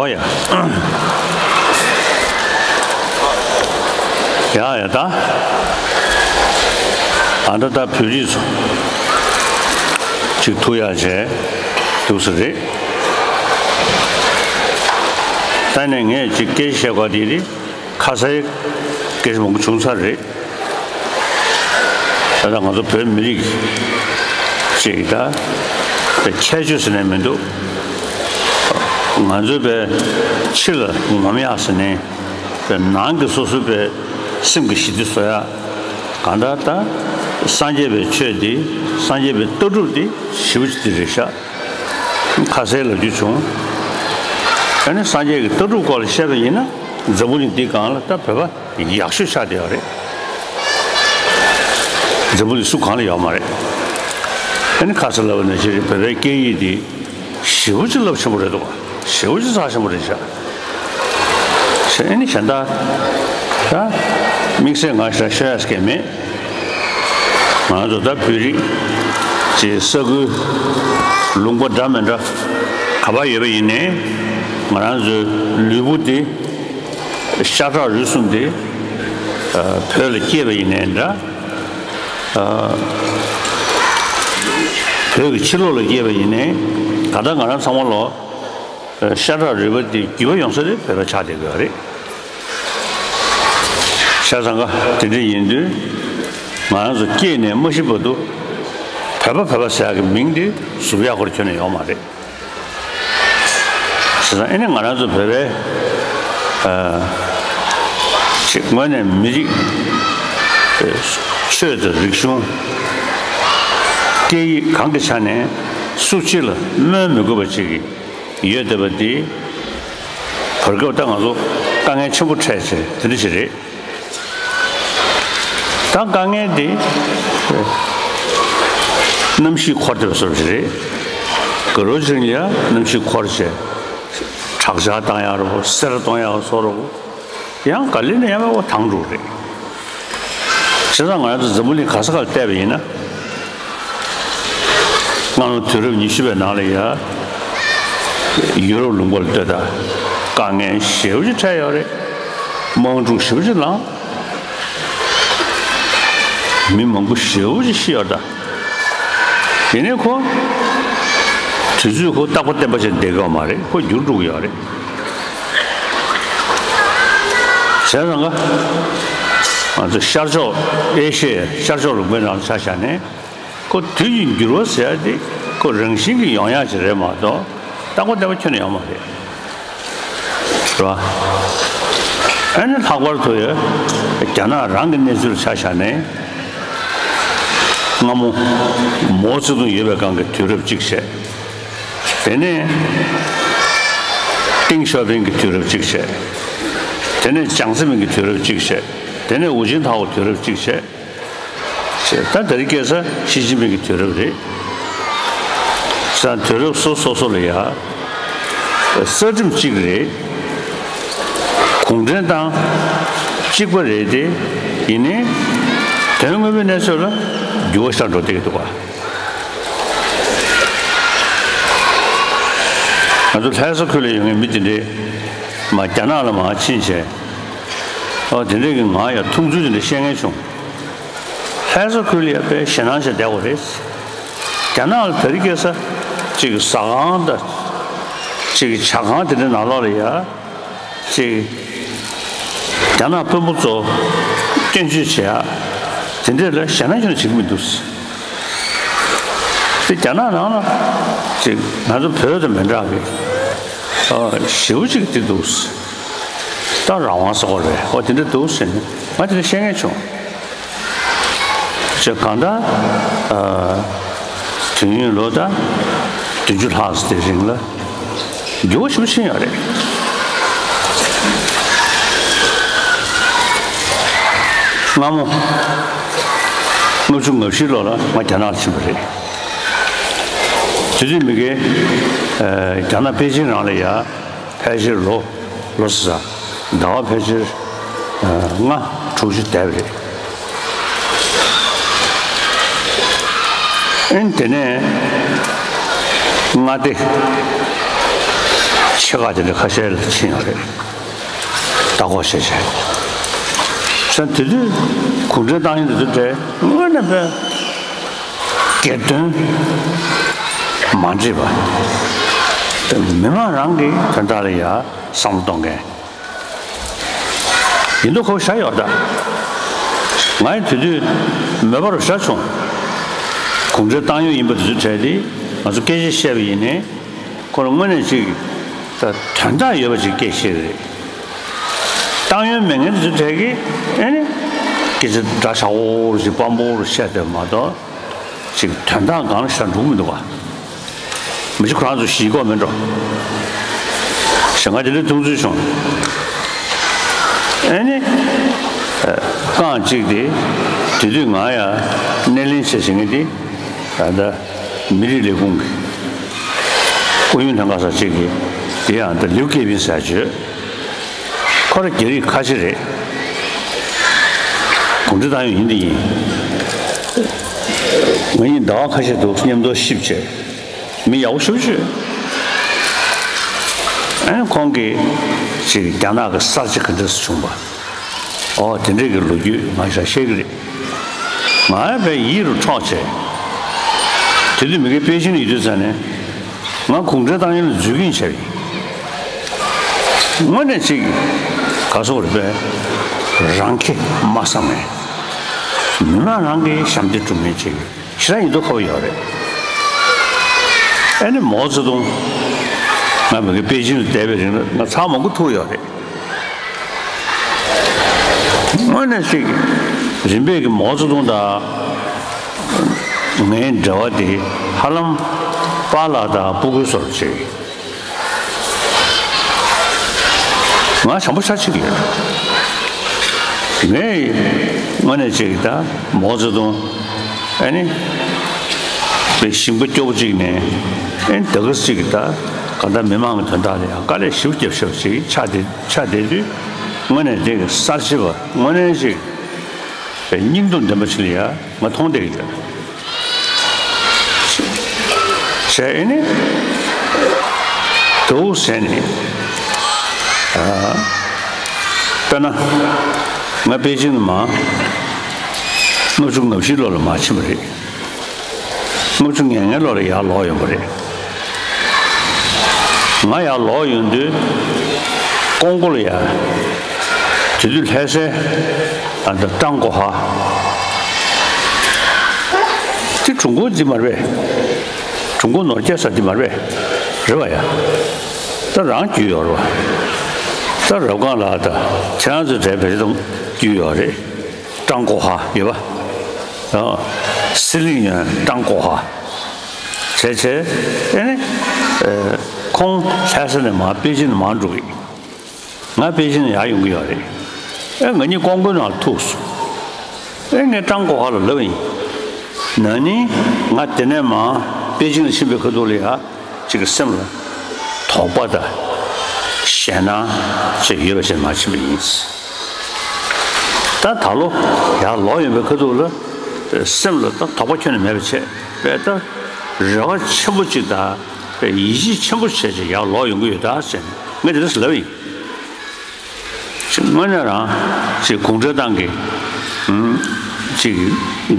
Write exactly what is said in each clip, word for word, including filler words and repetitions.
ཡ། ཡ་ཡ་ད། ཨ་ད་ད་བོད་རིགས་ཚོ་གཅིག་ཐུག་ཡག་བྱས་འདུག་ས་རེད། ད་ནས་ངས་གཅིག་སྐད་ཆ་བཤད་དགོས་དེ་རེད། ཁ་གསལ་སྐད་ཆ་མང་པོ་བྱུང་ཚར་རེད། ད་ལྟ་ང་ཚོ་བོད་མི་རིགས་ཅིག་ད་ཁྱད་ཆོས་ཟེར་ནས་མི་འདུག་ང་ཚོའི་བའི་ཕྱི་ལ་ངོམ་ཡག་ཟེར་ནས་བའི་ནང་གི་སོ་སོའི་བའི་སེམས་ཀྱི་ཞི་བདེ་བཟོ་ཡག་གང་ལྟར་ད་སངས་རྒྱས་པའི་ཆོས་འདི་སངས་རྒྱས་པའི་ལྟ་གྲུབ་འདི་ཞེ་པོ་ཅིག་འདི་རེད་ཤག་ཁ་གསལ་ལབ་རྒྱུ་བྱུང་། ཨ་ནི་སངས་རྒྱས་ཀྱི་ལྟ་གྲུབ་སྐོར་ལ་བཤད་པ་ཡིན་ན་འཛམ་བུ་གླིང་འདི་སྒང་ལ་ད་བོད་པ་ཡག་ཤོས་ཆགས་བསྡད་ཡོད་རེད། འཛམ་བུ་གླིང་སུ་གང་ལ་ཡོད་མ་རེད། ཨ་ནི་ཁ་ས་ལབ་པ་ནང་བཞིན་རེད། བོད་པའི་སྐད་ཡིག་འདི་ཞེ་པོ་ཅིག་རླབས་ཆེན་པོ་རེད་འདུག་བ། ཞེ་པོ་ཅིག་རྩ་ཆེན་པོ་རེད་ཤག་ཨ་ནི་གཞན་དག་ད་དམིགས་བསལ་ང་ཞེ་དྲག་ཤོད་ཡག་གི་མེད། ང་ཚོ་ད་བོད་རིགས་ཀྱི་ས་ཁུལ་ལུང་པ་འདྲ་མི་འདྲ་ག་པར་ཡོད་པ་ཡིན་ནའི་ང་རང་ཚོའི་ལུས་པོ་འདི་ཤ་ཁྲག་རུས་གསུམ་འདི་བོད་ལ་སྐྱེས་པ་ཡིན་ནའི་འདྲ། བོད་ཀྱི་ཕྱི་ལོགས་ལ་སྐྱེས་པ་ཡིན་ནའི་ད་ལྟ་ང་རང་ཚང་མ་ལོ་ཤ་ཁྲག་རུས་པ་འདི་རྒྱུས་པ་ཡོང་ས་དེ་བོད་པ་ཆགས་བསྡད་ཀྱི་ཡོད་རེད། བྱས་ཙང་ཀ་དེ་འདྲ་ཡིན་དུས་ང་རང་ཚོ་སྐྱེས་ནས་མ་ཤི་བར་དུ་བོད་པ་བོད་པ་ཟེར་ཡག་གི་མིང་འདི་ཟུར་ཡག་སྐོར་ཁྱོན་ནས་ཡོད་མ་རེད། བྱས་ཙང་ཨ་ནི་ང་རང་ཚོ་བོད་པའི་ཨ་ཅིག་དངོས་གནས་མི་རིགས་ཆོས་དང་རིག་གཞུང་སྐད་ཡིག་གང་གི་ཆ་ནས་སུ་གཅིག་ལ་སྨོད་མི་དགོས་པ་ཅིག་ཡོད་བསྡད་པ་འདི་བར་སྐབས་ད་ང་ཚོ་དཀའ་ངལ་ཆེན་པོ་འཕྲད་བྱས་དེ་འདྲ་ཞིག་རེད། ད་དཀའ་ངལ་འདི་གནམ་གཤིས་འཁོར་བསྡད་པ་བཟོ་འདྲ་ཞིག་རེད། དགའ་རོགས་ཅིག་ལ་ཡ་གནམ་གཤིས་འཁོར་བྱས་དྲག་ཆར་བཏང་ཡག་རེད་པོ། སེར་གཏོང་ཡག་བཟོ་འདྲ་པོ། ཡང་ག་ལེ་ནས་ཡང་མེད་པ་དྭངས་འདྲ་རེད། བྱས་ཙང་ང་རང་ཚོ་འཛམ་བུ་གླིང་ག་ས་ག་ལ་བལྟས་པ་ཡིན་ན། སྔ་ལོ་དུས་རབས་ཉི་ཤུ་པའི་ནང་ལ་ཡ་ཡུ་རོབ་ལུང་པ་ལ་ལྟོས་དང་དཀའ་ངལ་ཞེ་པོ་ཅིག་འཕྲད་ཡོད་རེད། དམག་འཁྲུག་ཞེ་པོ་ཅིག་ལངས། མི་མང་པོ་ཞེ་པོ་ཅིག་ཤི་ཡོད་ད། ཡིན་ནའི་ཁོ་དུས་ཚོད་ཁོ་རྟག་པ་བརྟན་པ་ཅིག་བསྡད་ཀྱི་ཡོད་མ་རེད། ཁོ་འགྱུར་འགྲོ་གི་ཡོད་རེད། བྱས་ཙང་ཀ་ང་ཚོ་ཤར་ཕྱོགས་ཨེ་ཤི་ཡའི་ཤར་ཕྱོགས་ལུང་པའི་ནང་ཆ་བཞག་ནས་ཁོ་དུས་ཀྱི་འགྱུར་བ་ཟེར་ཡ་དེ་ཁོ་རང་བཞིན་གྱིས་ཡོང་ཡ་ཅིག་རེད་མ་གཏོགས་རྟག་པ་བརྟན་པ་ཁྱོན་ནས་ཡོད་མ་རེད། རེད་བ། ཨ་ནི་ལྷག་པར་དུ་ཡ་རྒྱ་ནག་རང་གི་གནས་ཚུལ་ཆ་བཞག་ནས་སྔ་མོ་མའོ་ཙེ་ཏུང་ཡོད་པའི་སྒང་གི་དུས་རབས་གཅིག་བྱས། དེ་ནས་ཏེང་ཞའོ་ཕིང་གི་དུས་རབས་གཅིག་བྱས། དེ་ནས་ཅང་ཙེ་མིན་གྱི་དུས་རབས་གཅིག་བྱས། དེ་ནས་ཧུའུ་ཅིན་ཐའོ་དུས་རབས་གཅིག་བྱས། ད་དེ་རིང་ཁ་སང་ཞི་ཅིན་ཕིང་གི་དུས་རབས་རེད། ས་དུས་རབས་སོ་སོ་སོ་ལ་ཡ་རྩ་ཁྲིམས་གཅིག་རེད། གུང་ཁྲན་ཏང་གཅིག་པ་རེད་དེ། ཡིན་ནའི་དོན་དངོས་པོའི་གནས་ཚུལ་ལ་འགྱུར་བ་ཤར་འགྲོ་བསྡད་ཀྱི་འདུག་ག་ང་ཚོ་ལྷ་ས་ཁུལ་ལ་ཡོད་མཁན་མི་དེ་འདྲའི་མ་རྒྱ་ནག་ལ་མར་ཕྱིན་བྱས། ཨོ་དེ་འདྲའི་གི་ང་ཡང་མཐོང་ཚུལ་དེ་འདྲ་བཤད་མཁན་བྱུང་། ལྷ་ས་ཁུལ་ལ་ཡང་དཔེ་ཞེད་སྣང་བྱས་བསྡད་པ་རེད། རྒྱ་ནག་ལ་དེ་རིང་ཁ་སང་གཅིག་གི་ཟ་ཁང་དང་། གཅིག་གི་ཇ་ཁང་དེ་འདྲའི་ནང་ལོགས་ལ་ཡ། གཅིག་རྒྱ་ནག་དཔོན་པོ་ཚོ་སྐྱོན་བརྗོད་བྱེད་ཡ་དེ་འདྲས་ལ་ཞེད་སྣང་ཁྱོན་ནས་བྱེད་ཀྱི་མི་འདུག་དེ་རྒྱ་ནག་ནང་ལ་གཅིག་ང་ཚོ་བོད་དང་མི་འདྲ་བའི་ཞེ་པོ་ཅིག་དེ་འདུག་ད་རང་དབང་ཟེར་བ་རེད། ཨོ་དེ་འདྲ་འདུག་ཟེར་ནས་ང་དེ་འདྲ་བཤད་མཁན་བྱུང་། ཅེས་གང་ལྟར། ཨ། དུས་ཡུན་ལོ་ཟླ་བདུན་ཅུ་ལྷག་ཙམ་དེ་རིང་ལ་འགྱུར་བ་ཞེ་པོ་ཕྱིན་ཡོད་རེད། སྔ་མོ་ལྔ་བཅུ་ང་བཞི་ལོ་ལ་ང་རྒྱ་ནག་ལ་ཕྱིན་པ་རེད། དེ་དུས་མི་དགེ། ཨ། རྒྱ་ནག་པེ་ཅིང་རང་ལ་ཡ། ཕལ་ཆེར་ལོ་ལོ་ཟེར་ཟླ་བ་ཕལ་ཆེར་ལྔ་དྲུག་ཅུ་འདས་པ་རེད། ཨིན་དེ་ནས་མངའ་སྡེ་ཆེ་ ཆེ་ཁག་དེ་འདྲ་ཁ་ཤས་ལ་ཕྱིན་ཡོད་རེད། ལྟ་སྐོར་བྱས་བྱས། ས་དེ་དུས་གུང་ཁྲན་ཏང་ཡོན་དེ་ཚོ་གྲས་དངོས་གནས་དཔེ་སྒེར་དོན་མ་འདྲེས་པ། མི་མང་རང་གི་དོན་དག་ལ་ཡ་བསམ་བློ་གཏོང་མཁན། ཡིན་མདོག་ཁ་པོ་བཞག་ཡོད་ད། ང་ཡི་དེ་དུས་མོས་པ་རུ་བཞག་བྱུང་། གུང་ཁྲན་ཏང་ཡོན་ཡིན་པ་དེ་ཚོ་གྲས་དེ་ང་ཚོ་སྐད་ཆ་བཤད་པ་ཡིན་ནའི། ཁོ་རང་དངོས་གནས་ཅིག་ད་དོན་དག་ཡོད་པ་ཅིག་སྐད་ཆ་རེད། ཏང་ཡོན་མེད་མཁན་དེ་ཚོ་གྲས་ཀྱིས་ཨེ་ནི་སྐད་ཆ་འདྲ་ཆགས་པོ་རུ་ཅིག་སྤམ་པོ་རུ་བཤད་བསྡད་པ་མ་གཏོགས། ཅིག་དོན་དག་སྒང་ལ་ཞེ་དྲག་འགྲོ་གི་མི་འདུག་བ། མི་ཞིག་ཁོ་རང་ཚོ་ཞིག་གོ་མེད་འགྲོ། ཞེ་ང་དེ་འདྲའི་མཐོང་ཚུལ་བྱུང་། ཨེ་ནི། རྐང་གཅིག་དེ། དེ་དུས་ང་ཡ་སྣེ་ལེན་བྱེད་བྱེད་མཁན་དེ། ད་ལྟ་མི་རིགས་ལས་ཁུངས་ཀྱི་སྐུ་ཡོན་ལྷན་ཁང་ཟེར་ཅིག་གི་དེ་ཡང་ད་ལིའུ་ཀེ་པིན་ཟེར་བརྗོད། ཁོ་རང་རྒྱ་རིགས་ཁ་ཆེ་རེད། གུང་ཁྲན་ཏང་ཡོན་ཡིན་དེ་ཡིན། ང་གཉིས་ཟླ་བ་ཁ་ཤས་འདུག་མཉམ་དུ་གཤིབ་བྱས། མི་ཡག་པོ་ཞེ་པོ་ཅིག་ཨ་ནི་ཁོང་གིས་ཅིག་རྒྱ་ནག་གི་གསར་བརྗེ་ག་འདྲ་སེ་བྱུང་བ། ཨོ་དེ་འདྲའི་གི་ལོ་རྒྱུས་ང་ཞིག་བཤད་ཀྱི་རེད། ང་ཡང་དཔེ་ཡིད་རུ་འཕྲོག་བྱས། དེ་དུས་མི་དགེ་པེ་ཅིང་ལ་ཡོད་དུས་ཙང་ནས། ང་གུང་ཁྲན་ཏང་ཡོན་ལ་འཛུལ་གྱིན་བྱས་པ་ཡིན། དངོས་གནས་ཅིག་ག་སོག་རེད་པས། རང་ཁེ་མ་བསམ་ནས། མི་མང་རང་གི་ཞབས་འདེགས་སྒྲུབ་མཁན་ཅིག་ཞེ་དྲག་ཡིན་མདོག་ཁ་པོ་ཡོད་རེད། ཨ་ནི་མའོ་ཙེ་ཏུང་། ང་མི་དགེ་པེ་ཅིང་ལ་བསྡད་པའི་རིང་ལ་ང་ཚར་མང་པོ་ཐུག་ཡོད་རེད། དངོས་གནས་ཅིག་རིམ་པས་ཀྱི་མའོ་ཙེ་ཏུང་དང་ངའི་འབྲེལ་བ་དེ་ཧ་ལམ་པཱ་ལགས་དང་སྤུ་གུའི་བཟོ་འདྲ་ཅིག་ང་བྱམས་པོ་ཤ་ཆེ་གི་ཡོད། ངས་དངོས་གནས་ཅིག་ད་མའོ་ཙེ་ཏུང་ཨ་ནི་པའི་ཞིང་པ་སྐྱོ་པོ་ཅིག་ནས་ཨ་ནི་ད་ག་ཅིག་ད་ག་ད་མི་མང་གི་དོན་དག་ལ་ཡང་དཀའ་ལས་ཞེ་པོ་བརྒྱབ་ཤག་ཅིག་ཆགས་བསྡད་ཆགས་བསྡད་དུས་དངོས་གནས་དེ་གི་གསར་བརྗེ་པ་དངོས་གནས་ཅིག་པའི་སྙིང་སྟོབས་ལྡན་པ་ཞིག་ལ་ཡང་ང་མཐོང་བསྡད་ཀྱི་ཡོད། བྱས་ཨེ་ནི། དེའུ་ཟེར་ནས། ཨ། དཔེར་ན། ང་པེ་ཅིང་ནས་མར། ལྔ་བཅུ་ང་བཞི་ལོ་ལ་མར་ཕྱིན་པ་རེད། ལྔ་བཅུ་ང་ལྔ་ལོ་ལ་ཡར་ལོག་ཡོང་པ་རེད། ང་ཡར་ལོག་ཡོང་དུས། ཀོང་པོ་ལ་ཡ། དེ་དུས་ལྷ་སའི། ཨ་ད་ཀྲང་གོ་ཧྭ། དེ་ཀྲུང་གོ་འདི་མ་རེད་པས། ཀྲུང་གོ་ནོར་རྒྱས་ས་འདི་མ་རེད་པས། རེད་པ་ཡ། ད་རང་རྒྱུས་ཡོད་རེད་པ། ད་རབ་སྒང་ལ་ད་ཁྱེད་རང་ཚོ་གྲས་བེད་སྤྱོད་རྒྱུས་ཡོད་རེད། ཀྲང་གོ་ཧྭ་ཡོད་པ། ཨ། སི་ལིང་ཡོན་ཀྲང་གོ་ཧྭ། བྱས་བྱས་ཨེ་ནི། ཨེ། ཁོང་ལྷ་ས་ནས་མར་པེ་ཅིན་ནས་མར་འགྲོ་གི། ང་པེ་ཅིན་ནས་ཡར་ཡོང་གི་ཡོད་རེད། ཨེ་ང་གཉིས་ཀོང་པོའི་ནང་ལ་ཐུག་སོང་། ཨེ་ངས་ཀྲང་གོ་ཧྭ་ལ་ལབ་པ་ཡིན། ན་ནིང་ང་དེ་ནས་མར་པེ་ཅིན་ལ་ཕྱིན་པའི་ཁ་ཐུག་ལ་ཡ། གཅིག་གི་སེམས་ལ་དོགས་པ་དང་ཞེད་སྣང་བཅས་ཡོད་པ་བྱས་མར་ཕྱིན་པ་ཡིན། ད་ད་ལོ་ཡར་ལོག་ཡོང་པའི་ཁ་ཐུག་ལ་སེམས་ལ་ད་དོགས་པ་ཁྱོན་ནས་མེད་པ་བྱས་པས་ད་རེ་བ་ཆེན་པོ་གཅིག་དང་ཡིད་ཆེས་ཆེན་པོ་བྱས་བྱས་ཡར་ལོག་ཡོང་གི་ཡོད་ད་ཟེར་ནས་ངས་དེ་འདྲ་ལབ་ཡིན། ཅིག་དངོས་གནས་རང་ཅིག་གུང་ཁྲན་ཏང་གི་ཨུམ་ཅིག་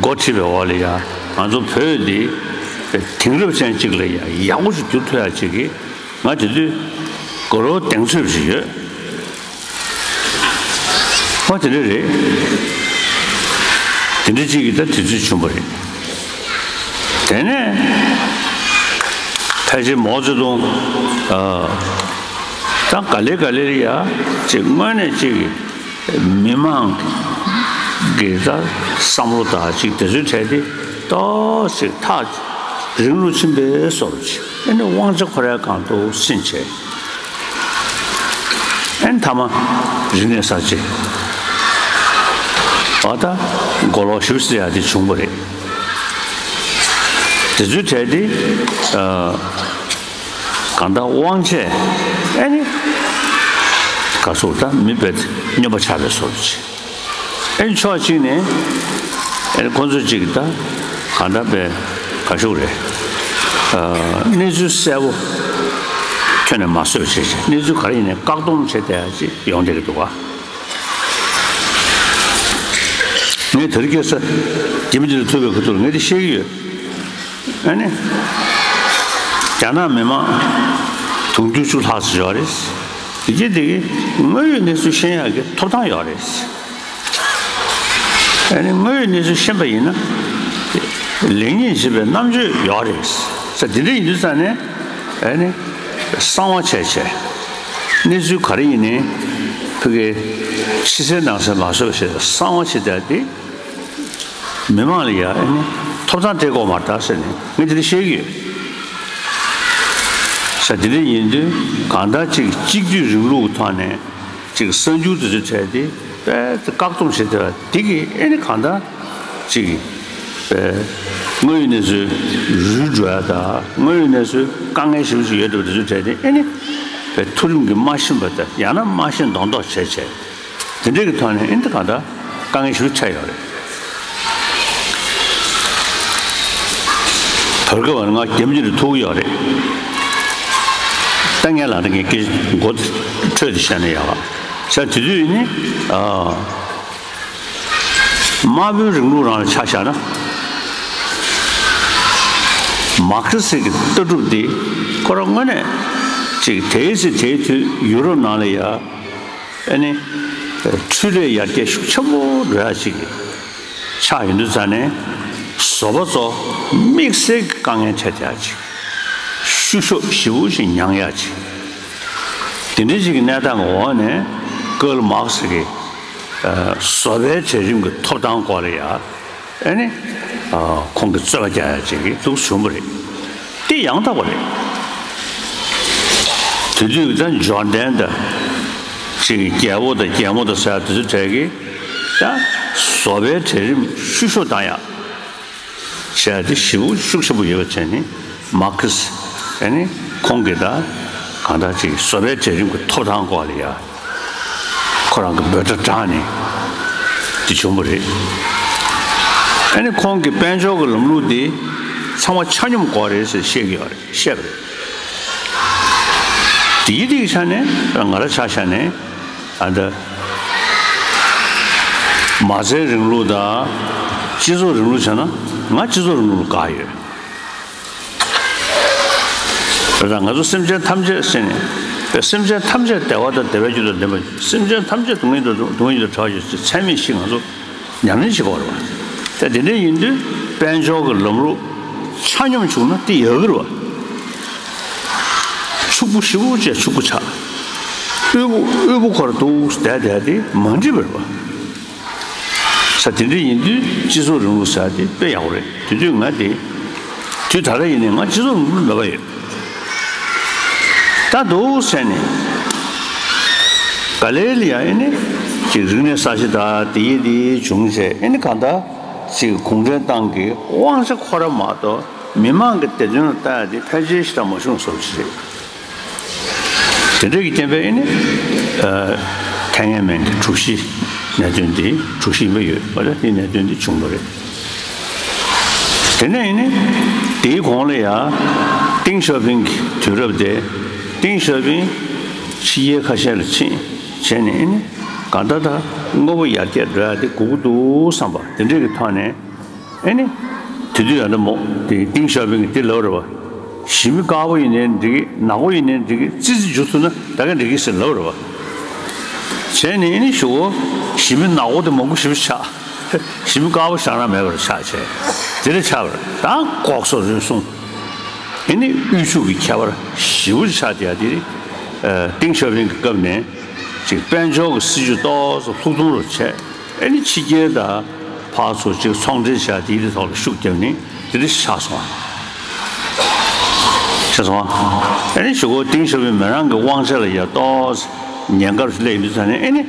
འགོ་ཁྲིད་པའི་འོག་ལ་ཡ་ང་ཚོ་བོད་འདི་དེང་རབས་ཅན་ཅིག་ལ་ཡ་ཡག་པོ་ཞིག་བསྒྱུར་ཐུབ་ཡ་ཅིག་གི་ང་དེ་དུས་དགའ་རབ་གདེང་ཚོད་ཅིག་ཡོད། ཨོ་དེ་འདྲ་རེད། དེ་འདྲ་ཅིག་གི་ད་དུས་ཚོད་བྱུང་བ་རེད། དེ་ནས་ཕལ་ཆེར་མའོ་ཙེ་ཏུང་ཨ། ད་ག་ལེ་ག་ལེ་རེད་ཡ། ཅིག་དངོས་གནས་ཅིག་མི་མང་གི་ད་བསམ་བློ་དང་ཅིག་དེ་ཚོའི་གྲས་དེ་ཏོག་ཙམ་ཐག་རིང་རུ་ཕྱིན་པའི་བཟོ་འདྲ་ཅིག་ཨ་ནི་དབང་ཆ་ཁོ་རའི་སྒང་དུ་ཟིན་བྱས། ཨ་ནི་མཐའ་མ་རིག་གནས་གསར་བརྗེ། ཨ་ད་མགོ་ལོག་ཞིབ་ཟེར་ཡ་དེ་བྱུང་བ་རེད། དེ་ཚོའི་གྲས་དེ་ཨ། གང་ལྟར་དབང་ཆས་ཨེ་ནི། ག་སོགས་ད་མི་དཔེ་སྨྱོན་པ་ཆགས་པའི་བཟོ་འདྲ་ཅིག་ཨེ་ནི་ཕྱོགས་གཅིག་ནས་ཨེ་ནི་ཁོང་ཚོ་གཅིག་ད་གང་ལྟར་དཔེ་ག་ཤོག་རེད། ཨ། གནས་ཚུལ་གསལ་པོ་ ཁྱོན་ནས་མ་བཟོད་བྱས་བྱས་གནས་ཚུལ་ག་རེ་ཡིན་ནའི་བཀག་སྡོམ་བྱས་བསྡད་ཡ་ཅིག་ཡོང་བསྡད་ཀྱི་འདུག་ག་ངས་དེ་རིང་ཁ་སང་རྒྱ་མི་འདི་ལ་ཐུག་པའི་ཁ་ཐུག་ལ་ངས་འདི་བཤད་ཀྱི་ཡོད། ཨ་ནི། རྒྱ་ནག་མི་མང་དུང་ཕྱུར་བཅུ་ལྷག་ཙམ་ཡོད་རེད། དེ་གྱིས་དེ་གི་དངོས་ཡོད་གནས་ཚུལ་ཤེས་ཡག་གི་ཐོབ་ཐང་ཡོད་རེད། ཨ་ནི་དངོས་ཡོད་གནས་ཚུལ་ཤེས་པ་ཡིན་ན། ལེགས་ཉེས་འབྱེད་པའི་རྣམ་དཔྱོད་ཡོད་རེད། ས་དེ་འདྲ་ཡིན་དུས་ཙང་ནས། ཨ་ནི། གསང་བ་བྱས་བྱས། གནས་ཚུལ་ག་རེ་ཡིན་ནའི། ཕ་གིའི་ཕྱི་གསལ་ནང་གསལ་མ་བཟོས་བྱས་གསང་བ་བྱས་བསྡད་དེ། མི་མང་ལ་ཡ་ཨ་ནི་ཐོབ་ཐང་སྤྲད་དགོས་མ་རེད་ཟེར་ནས་ངས་དེ་འདྲ་བཤད་ཀྱི་ཡོད། ས་དེ་འདྲ་ཡིན་དུས་གང་ལྟར་ཅིག་གཅིག་སྡུད་རིང་ལུགས་ཐོག་ནས་ཅིག་གསར་འགྱུར་དེ་ཚོ་བྲིས་ཏེ་དཔེ་བཀག་སྡོམ་བྱེད་ཐུབ་པ་དེ་གིས་ཨ་ནི་གང་ལྟར་ཅིག་དངོས་ཡོད་གནས་ཚུལ་རུལ་འགྲོ་ཡ་དང་དངོས་ཡོད་གནས་ཚུལ་དཀའ་ངལ་ཞེ་པོ་ཅིག་ཡོད་འགྲོ་བ་དེ་ཚོ་བྲིས་ཏེ་ཨ་ནི་མཐོ་རིམ་གྱི་མ་ཤེས་པ་དང་ཡང་ན་མ་ཤེས་མདོག་མདོག་བྱས་བྱས། དེ་འདྲའི་གི་ཐོག་ནས་ཨིན་ད་གང་ལྟར་དཀའ་ངལ་ཞིག་འཕྲད་ཡོད་རེད། བར་སྐབས་ང་རྒྱ་མི་འདིར་ཐུག་ཡོད་རེད། ད་ངས་ལ་ད་ངས་སྐད་མགོ་འཕྲོད་དེ་བཤད་ན་ཡག་ས་དེ་དུས་ནི་ཨ། དམར་པོའི་རིང་ལུགས་རང་ལ་ཆ་བཞག་ན། མར་ཁེ་སི་གི་ལྟ་གྲུབ་འདི་ཁོ་རང་དངོས་གནས་ཅིག་དེའི་ཚེ་དེའི་དུས་ཡུ་རོབ་ནང་ལ་ཡ། ཨ་ནི། འཕྲུལ་ལས་ཡར་རྒྱས་ཤུགས་ཆེན་པོ་འགྲོ་ཡ་ཅིག་ཆགས་ཡོང་དུས་ཙང་ནས་བཟོ་པ་ཚོ་དམིགས་བསལ་གྱི་དཀའ་ངལ་འཕྲད་བསྡད་ཡ་ཅིག་བཤུ་གཞོག་ཞེ་པོ་ཞིག་མྱངས་ཡ་ཅིག་དེ་འདྲའི་ཅིག་གི་གནས་སྟངས་ཀྱི་འོག་ནས་ཀརལ་མཱག་སི་གི་བཟོ་པའི་གྲལ་རིམ་གྱི་ཐོབ་ཐང་སྐོར་ལ་ཡ། ཨ་ནི། ཁོང་གི་རྩོད་པ་རྒྱག་ཡ་ཅིག་གི་འདུག་བྱུང་བ་རེད། དེ་ཡང་དག་པ་རེད། དེ་དུས་ཀྱི་ད་འབྱོར་ལྡན་དང་། ཅིག་གི་རྒྱལ་པོ་དང་རྒྱལ་མོ་དང་ཟེར་ཡ་དེ་ཚོ་གྲས་ཀྱིས་ད་བཟོ་པའི་གྲལ་རིམ་བཤུ་གཞོག་བཏང་ཡ། བྱས་ཏེ་ཞེ་པོ་ཤུགས་ཆེན་པོ་ཡོད་པ་བྱས་ནས་མར་ཁེ་སི་ཨ་ནི་ཁོང་གིས་ད་གང་ལྟར་ཅིག་བཟོ་པའི་གྲལ་རིམ་གྱི་ཐོབ་ཐང་སྐོར་ལ་ཡ། ཁོ་རང་གི་འབོད་སྒྲ་བསྒྲགས་ནས་དེ་བྱུང་བ་རེད། ཨ་ནི་ཁོང་གི་དཔལ་འབྱོར་གྱི་ལམ་ལུགས་དེ་ཚང་མ་ཆ་སྙོམས་དགོས་རེད་ཟེར་བཤད་ཀྱི་ཡོད་རེད་བཤད་པ་རེད། དེའི་རིགས་ཆ་ནས་ང་རང་ཆ་བཞག་ནས་ཨ་ད་མ་རྩའི་རིང་ལུགས་དང་སྤྱི་ཚོགས་རིང་ལུགས་བྱས་ན་ང་སྤྱི་ཚོགས་རིང་ལུགས་ལ་དགའ་ཡོད། དེ་དང་ང་ཚོ་སེམས་ཅན་ཐམས་ཅད་ཟེར་ནས། སེམས་ཅན་ཐམས་ཅད་བདེ་བ་དང་བདེ་བའི་རྒྱུ་དང་ལྡན་པ། སེམས་ཅན་ཐམས་ཅད་སྡུག་བསྔལ་དང་སྡུག་བསྔལ་དང་བྲལ་བ་ཞིག་ཚད་མེད་ཞིག་ང་ཚོ་ཉམས་ལེན་བྱེད་དགོས་རེད་བ། དེ་དེ་འདྲ་ཡིན་དུས་དཔལ་འབྱོར་གྱི་ལམ་ལུགས་ཆ་སྙོམས་བྱུང་ན་དེ་ཡག་གི་རེད་བ། ཕྱུག་པོ་ཞེ་པོ་བྱས་ཕྱུག་པོ་ཆགས། དབུལ་པོ་དབུལ་པོ་ཁོ་རང་འདུག་བསྡད་བསྡད་དེ་མ་འགྲིག་པ་རེད་བ། ས་དེ་འདྲ་ཡིན་དུས་སྤྱི་ཚོགས་རིང་ལུགས་ཟེར་དེ་དཔེ་ཡག་པོ་རེད། དེ་དུས་ང་དེ། དུས་ད་ལྟ་ཡིན་ནའི་ང་སྤྱི་ཚོགས་རིང་ལུགས་མེད་པ་ཡོད། ད་འདུག་ཟེར་ནས། ག་ལེ་ལ་ཡ་ཨེ་ནི། ཅིག་རིག་གནས་གསར་བརྗེ་དང་དེ་ཡི་དེ་བྱུང་བྱས་ཨེ་ནི་གང་ལྟར། ཅིག་གུང་ཁྲན་ཏང་གི་དབང་ཆ་ཁོ་ར་མ་གཏོགས་མི་མང་གི་བདེ་དོན་ལ་ལྟ་ཡ་དེ་ཕལ་ཆེར་ཞེ་དྲག་མ་བྱུང་བཟོ་ཞིག་རེད། དེ་འདྲ་གི་རྐྱེན་པས་ཨེ་ནི། ཨ། ཐའེ་ཝན་གྱི་དྲུག་བཞི་གནད་དོན་འདི་དྲུག་བཞི་ཡིན་པ་ཡོད་པ་ལ་དེ་གནད་དོན་འདི་བྱུང་བ་རེད། དེ་ནས་ཨེ་ནི། དེའི་གོང་ལ་ཡང་ཏིང་ཞའོ་ཕིང་གི་དུས་རབས་དེ་ཏིང་ཞའོ་ཕིང་ཕྱི་རྒྱལ་ཁ་ཤས་ལ་ཕྱིན་བྱས་ནས་ཨེ་ནི། གང་ལྟར་ད་དངོས་པོ་ཡར་རྒྱས་འགྲོ་ཡ་དེ་དགོས་ཀྱི་འདུག་བསམ་པ་དེ་འདྲས་ཀྱི་ཐོག་ནས། ཨེ་ནི། དེ་དུས་ཡང་ན་མོ། དེ་ཏིང་ཞའོ་ཕིང་གིས་དེ་ལབ་རེད་བ། ཞི་མི་དཀར་པོ་ཡིན་ནའི་འགྲིག་གི། ནག་པོ་ཡིན་ནའི་འགྲིག་གི། ཙི་ཙི་འཇུ་ཐུབ་ན་ད་ག་འགྲིག་གི་ཟེར་ལབ་རེད་བ། བྱས་ནས་ཨེ་ནི་ཞུ་གོ། ཞི་མི་ནག་པོ་དེ་མང་པོ་ཞེ་པོ་ཆགས། ཞི་མི་དཀར་པོ་བཞག་ན་མེད་པར་ཆགས་བྱས། དེ་འདྲ་ཆགས་པ་རེད། ད་ལྐོག་ཟ་རུལ་སུངས། ཨེ་ནི་དབུལ་ཕྱུག་གི་ཁྱད་པར་ཞེ་པོ་ཆགས་བསྡད་ཡ་དེ་རེད། ཨ། ཏིང་ཞའོ་ཕིང་གི་སྐབས་ནས་ཅིག་དཔལ་འབྱོར་གྱི་སྲིད་ཇུས་ཏོག་ཙམ་ལྷུག་རྡུང་རུ་བྱས། ཨེ་ནི་ཕྱི་རྒྱལ་དང་ཕར་ཚུར་ཅིག་ཚོང་འབྲེལ་བྱས་དེའི་ཐོག་ལ་ཤུགས་བརྒྱབ་ནས་དེ་འདྲ་ཆགས་སོང་། ཆགས་སོང་། ཨེ་ནི་ཞུ་གོ། ཏིང་ཞའོ་ཕིང་མི་རང་གི་དབང་ཆ་ལ་ཡ་ཏོག་ཙམ་ཉེན་ཁ་རུ་སླེབས་ཡོང་དུས་ཙང་ནས་ཨེ་ནི།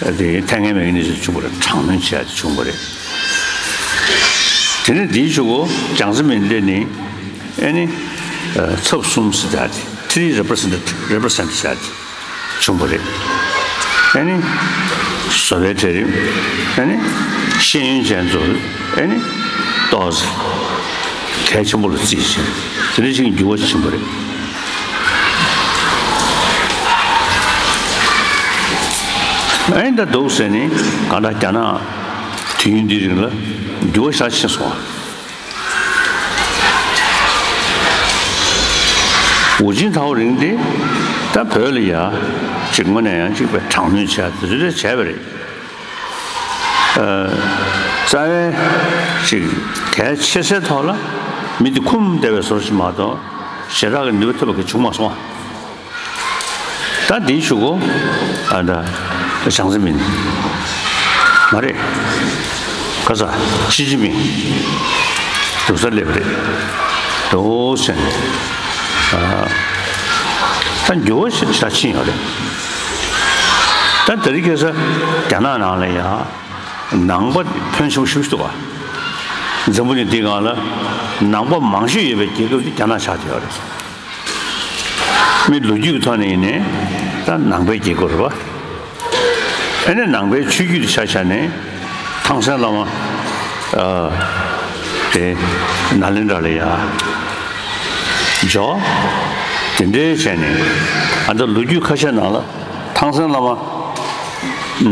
ཨ། དེ་ཐའེ་ཝན་མེག་ནེ་ཤན་བྱུང་བ་རེད། དྲག་གནོན་བྱས་ཏེ་བྱུང་བ་རེད། དེ་ནས་དེའི་ཞུ་གོ། ཅང་ཙེ་མིན་ལས་ནི། ཨེ་ནི། ཨ། ཚབ་གསུམ་ཟེར་ཡ་དེ། ཐི་རི་རེ་པི་རེ་སེན་ཊི་རེ་པི་རེ་སེན་ཊི་བྱས་ཏེ། བྱུང་བ་རེད། ཨ་ནི། བཟོ་པའི་གྲལ་རིམ། ཨ་ནི། ཤེས་ཡོན་ཅན་ཚོ། ཨ་ནི། ཏོག་ཙམ་གལ་ཆེན་པོ་ལ་བརྩིས་ཤིང་། དེ་འདྲ་ཞིག་འགྱུར་བ་ཕྱིན་པ་རེད། ཨེ་འདྲ་འདུག་ཟེར་ནས་གང་ལྟར་རྒྱ་ནག་དུས་ཡུན་འདིའི་རིང་ལ་འགྱུར་བ་ཞེ་དྲག་ཕྱིན་སོང་བ། ཧུའུ་ཅིན་ཐའོ་རིང་དེ་ད་བོད་ལ་ཡ་ཅིག་དངོས་གནས་ཡང་ཅིག་པའི་དྲག་གནོན་བྱས་དེ་ཚོ་བྱས་པ་རེད། རྩ་བའི་ཅིག་གལ་ཆེ་སའི་ཐོག་ལ་མི་དེ་འཁུམས་བསྡད་པའི་བཟོ་ཞིག་མ་གཏོགས་ཞེ་དྲག་གི་ནུས་པ་ཐོན་པ་གི་བྱུང་མ་སོང་། ད་དེའི་གཞུག་གུ་ཨ་ད་ཞང་ཙེ་མིན་མ་རེད། ག་ས་ཞི་ཅིན་ཕིང་འདུག་སར་སླེབས་རེད། འདུག་ཟེར་ནས་ཨ་ད་འགྱུར་བ་ཞིག་ཕྱིན་ཡོད་རེད། ད་དེ་རིང་ཁ་སང་རྒྱ་ནག་ནང་ལ་ཡང་ནང་པ་ཕོན་ཆེན་པོ་ཞེ་པོ་ཞིག་འདུག་ག་འཛམ་བུ་གླིང་འདིའི་སྒང་ལ་ནང་པ་མང་ཤོས་ཡོད་པའི་རྒྱལ་ཁབ་དེ་རྒྱ་ནག་ཆགས་བསྡད་ཡོད་རེད། མི་ལོ་རྒྱུས་ཀྱི་ཐོག་ནས་ཡིན་ནའི་ད་ནང་པའི་རྒྱལ་ཁབ་རེད་པ། ཨ་ནི་ནང་པའི་ཆོས་བརྒྱུད་དེ་ཆ་བཞག་ནས་ཐང་སན་བླ་མ་ཨ་དེ་ནཱ་ལེནྡྲ་ལ་ཡ་འབྱོར། དེ་འདྲའི་བྱས་ནས་ཨ་ད་ལོ་རྒྱུས་ཁ་ཤས་ནང་ལ་ཐང་སན་བླ་མ་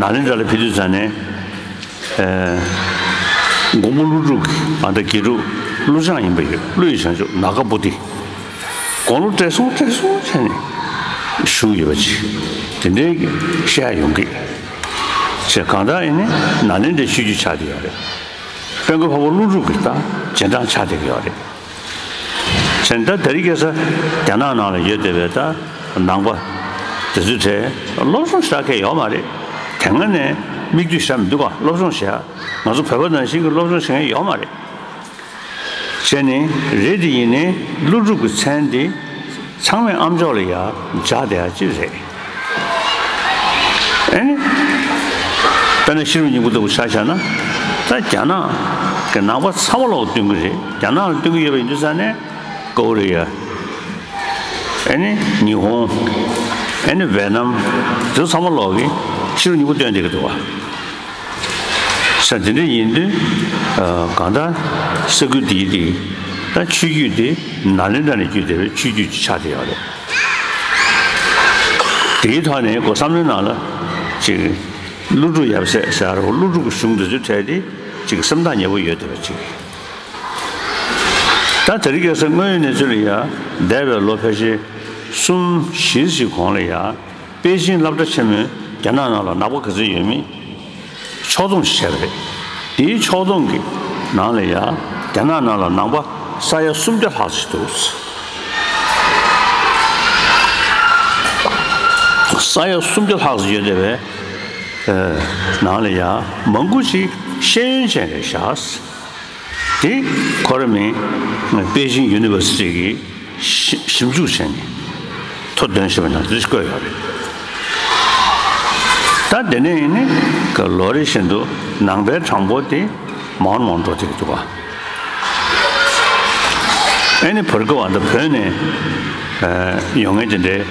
ནཱ་ལེནྡྲ་ལ་ཕེབས་དུས་ཙམ་ནས། ཨེ། མགོན་པོ་ཀླུ་སྒྲུབ་ཀྱི་ཨ་ད་དགེ་ཕྲུག་ཀླུ་བྱང་ཡིན་པ་ཡོད། ཀླུ་ཡི་བྱང་ཆུབ་ནཱ་ག་པོ་ཏི། དགུང་ལོ་བགྲེས་སོང་བགྲེས་སོང་བྱས་ནས་བཞུགས་ཡོད་པ་ཅིག་དེ་འདྲའི་བཤད་ཡོང་གི། བྱས་གང་ལྟར་ཡིན་ནའི་ནཱ་ལེནྡྲའི་ཆོས་བརྒྱུད་ཆགས་བསྡད་ཡོད་རེད། དཔལ་མགོན་འཕགས་པ་ཀླུ་སྒྲུབ་ཀྱི་ད་རྗེས་འབྲང་ཆགས་བསྡད་ཀྱི་ཡོད་རེད། བྱས་ད་དེ་རིང་ཁ་སང་རྒྱ་ནག་ནང་ལ་ཡོད་བསྡད་པའི་ད་ནང་པ་དེ་ཚོའི་གྲས་སློབ་སྦྱོང་ཞེ་དྲག་གང་ཡང་ཡོད་མ་རེད། དེ་སྔ་ནས་མིག་ལྟོས་ཞེ་དྲག་མི་འདུག་ག་སློབ་སྦྱོང་བྱེད་ཡ། ང་ཚོ་བོད་པ་ནང་བཞིན་གྱི་སློབ་སྦྱོང་བྱེད་མཁན་ཡོད་མ་རེད། བྱས་ནས་རེད་དེ་ཡིན་ནའི་ཀླུ་སྒྲུབ་ཀྱི་མཚན་དེ་ཚང་མས་ཨ་མཆོག་ལ་ཡ་སྦྱར་བསྡད་ཡ་ཅིག་རེད། ཨེ་ནི། དཔེར་ན་ཤེས་རབ་སྙིང་པོ་ལྟ་བུ་ཆ་བཞག་ན། ད་རྒྱ་ནག་གི་ནང་པ་ཚང་མ་ལོག་སྟོན་གྱི་རེད། རྒྱ་ནག་ལ་སྟོན་གྱི་ཡོད་པ་ཡིན་དུས་ཙང་ནས་ཀོ་རི་ཡ། ཨེ་ནི་ཉི་ཧོང་། ཨེ་ནི་ཝེ་ནམ། དེ་ཚང་མ་ལོག་གིས་ཤེས་རབ་སྙིང་པོ་སྟོན་བསྡད་ཀྱི་འདུག་བ། ས་དེ་འདྲ་ཡིན་དུས་གང་ལྟར་ས་ཁུལ་འདིའི་དེ་ད་ཆོས་བརྒྱུད་དེ་ནཱ་ལེནྡྲ་ནས་བརྒྱུད་བསྡད་པའི་ཆོས་བརྒྱུད་ཅིག་ཆགས་བསྡད་ཡོད་རེད། དེའི་ཐོག་ནས་སྒོ་བསམ་བློའི་ནང་ལ་ཅིག་ཀླུ་སྒྲུབ་ཡབ་སྲས་ཟེར་བ་ཀླུ་སྒྲུབ་ཀྱི་གཞུང་འདི་ཚོའི་གྲས་དེ་ཅིག་སེམས་ཐག་ཉེ་པོ་ཡོད་བསྡད་པ་ཅིག་ད་དེ་རིང་ཁ་སང་དངོས་ཡོད་གནས་ཚུལ་ལ་ཡ་འདས་པའི་ལོ་ཕལ་ཆེར་གསུམ་བཞི་ཞིག་གོང་ལ་ཡ་པེ་ཅིན་སློབ་གྲྭ་ཆེན་མོས་རྒྱ་ནག་ནང་ལ་ནག་པ་ག་ཚོད་ཡོད་མེད་ཕྱོགས་བསྡོམས་ཤིག་བྱས་པ་རེད། དེའི་ཕྱོགས་བསྡོམས་ཀྱི་ནང་ལ་ཡ་རྒྱ་ནག་ནང་ལ་ནང་པ་ས་ཡ་སུམ་བརྒྱ་ལྷག་ཙམ་འདུག་ས་ཡ་སུམ་བརྒྱ་ལྷག་ཙམ་ཡོད་བསྡད་པའི་ནང་ལ་ཡ་མང་པོ་ཞིག་ཤེས་ཡོན་ཅན་རེད་ཤག་དེ་ཁོ་ར་མིན་པེ་ཅིང་ཡུ་ནི་ཝར་སི་ཊི་གི་ཞིབ་ཞིབ་འཇུག་བྱས་ནས་ཐོ་འདོན་བྱས་པ་ནང་དེ་བཀོད་ཡོད་རེད། ད་དེ་ནས་ཡིན་ནི་ལོ་རེ་བཞིན་དུ་ནང་པའི་གྲངས་འབོར་དེ་མང་མང་འགྲོ་བསྡད་ཀྱི་འདུག་ག་ཨེ་ནི་བར་སྐབས་ཨ་ད་བོད་ནས་ཡོང་མཁན་དེ་འདྲའི་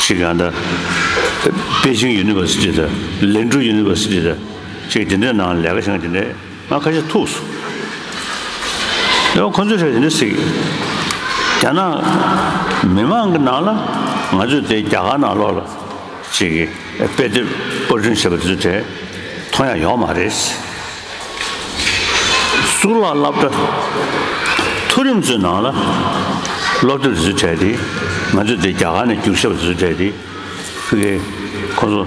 ཅིག་ཨ་ད་པེ་ཅིང་ཡུ་ནི་ཝར་སི་ཊི་དང་ལན་ཀྲུའུ་ཡུ་ནི་ཝར་སི་ཊི་དང་ཅིག་དེ་འདྲའི་ནང་ལས་ཀ་བྱེད་མཁན་དེ་འདྲའི། ང་ཁ་ཤས་ཐུག་སོང་། ཡང་ཁོ་ཚོས་རེད་དེ་འདྲ་ཟེར་གི། རྒྱ་ནག་མི་མང་གི་ནང་ལ་ང་ཚོས་དེ་རྒྱ་གར་ནང་ལོགས་ལ་ཅིག་གི་དཔེ་དེབ་པར་སྐྲུན་བྱས་པ་དེ་ཚོ་དེ་མཐོང་ཡ་ཡོད་མ་རེད། གཙུག་ལག་སློབ་གྲྭ་མཐོ་རིམ་ཚོའི་ནང་ལ་སློབ་དེབ་དེ་ཚོ་བྲིས་ཏེ་ང་ཚོས་དེ་རྒྱ་གར་ནས་བསྒྱུར་བྱས་པ་དེ་ཚོ་བྲིས་ཏེ་ཕ་གི་ཁོ་ཚོ་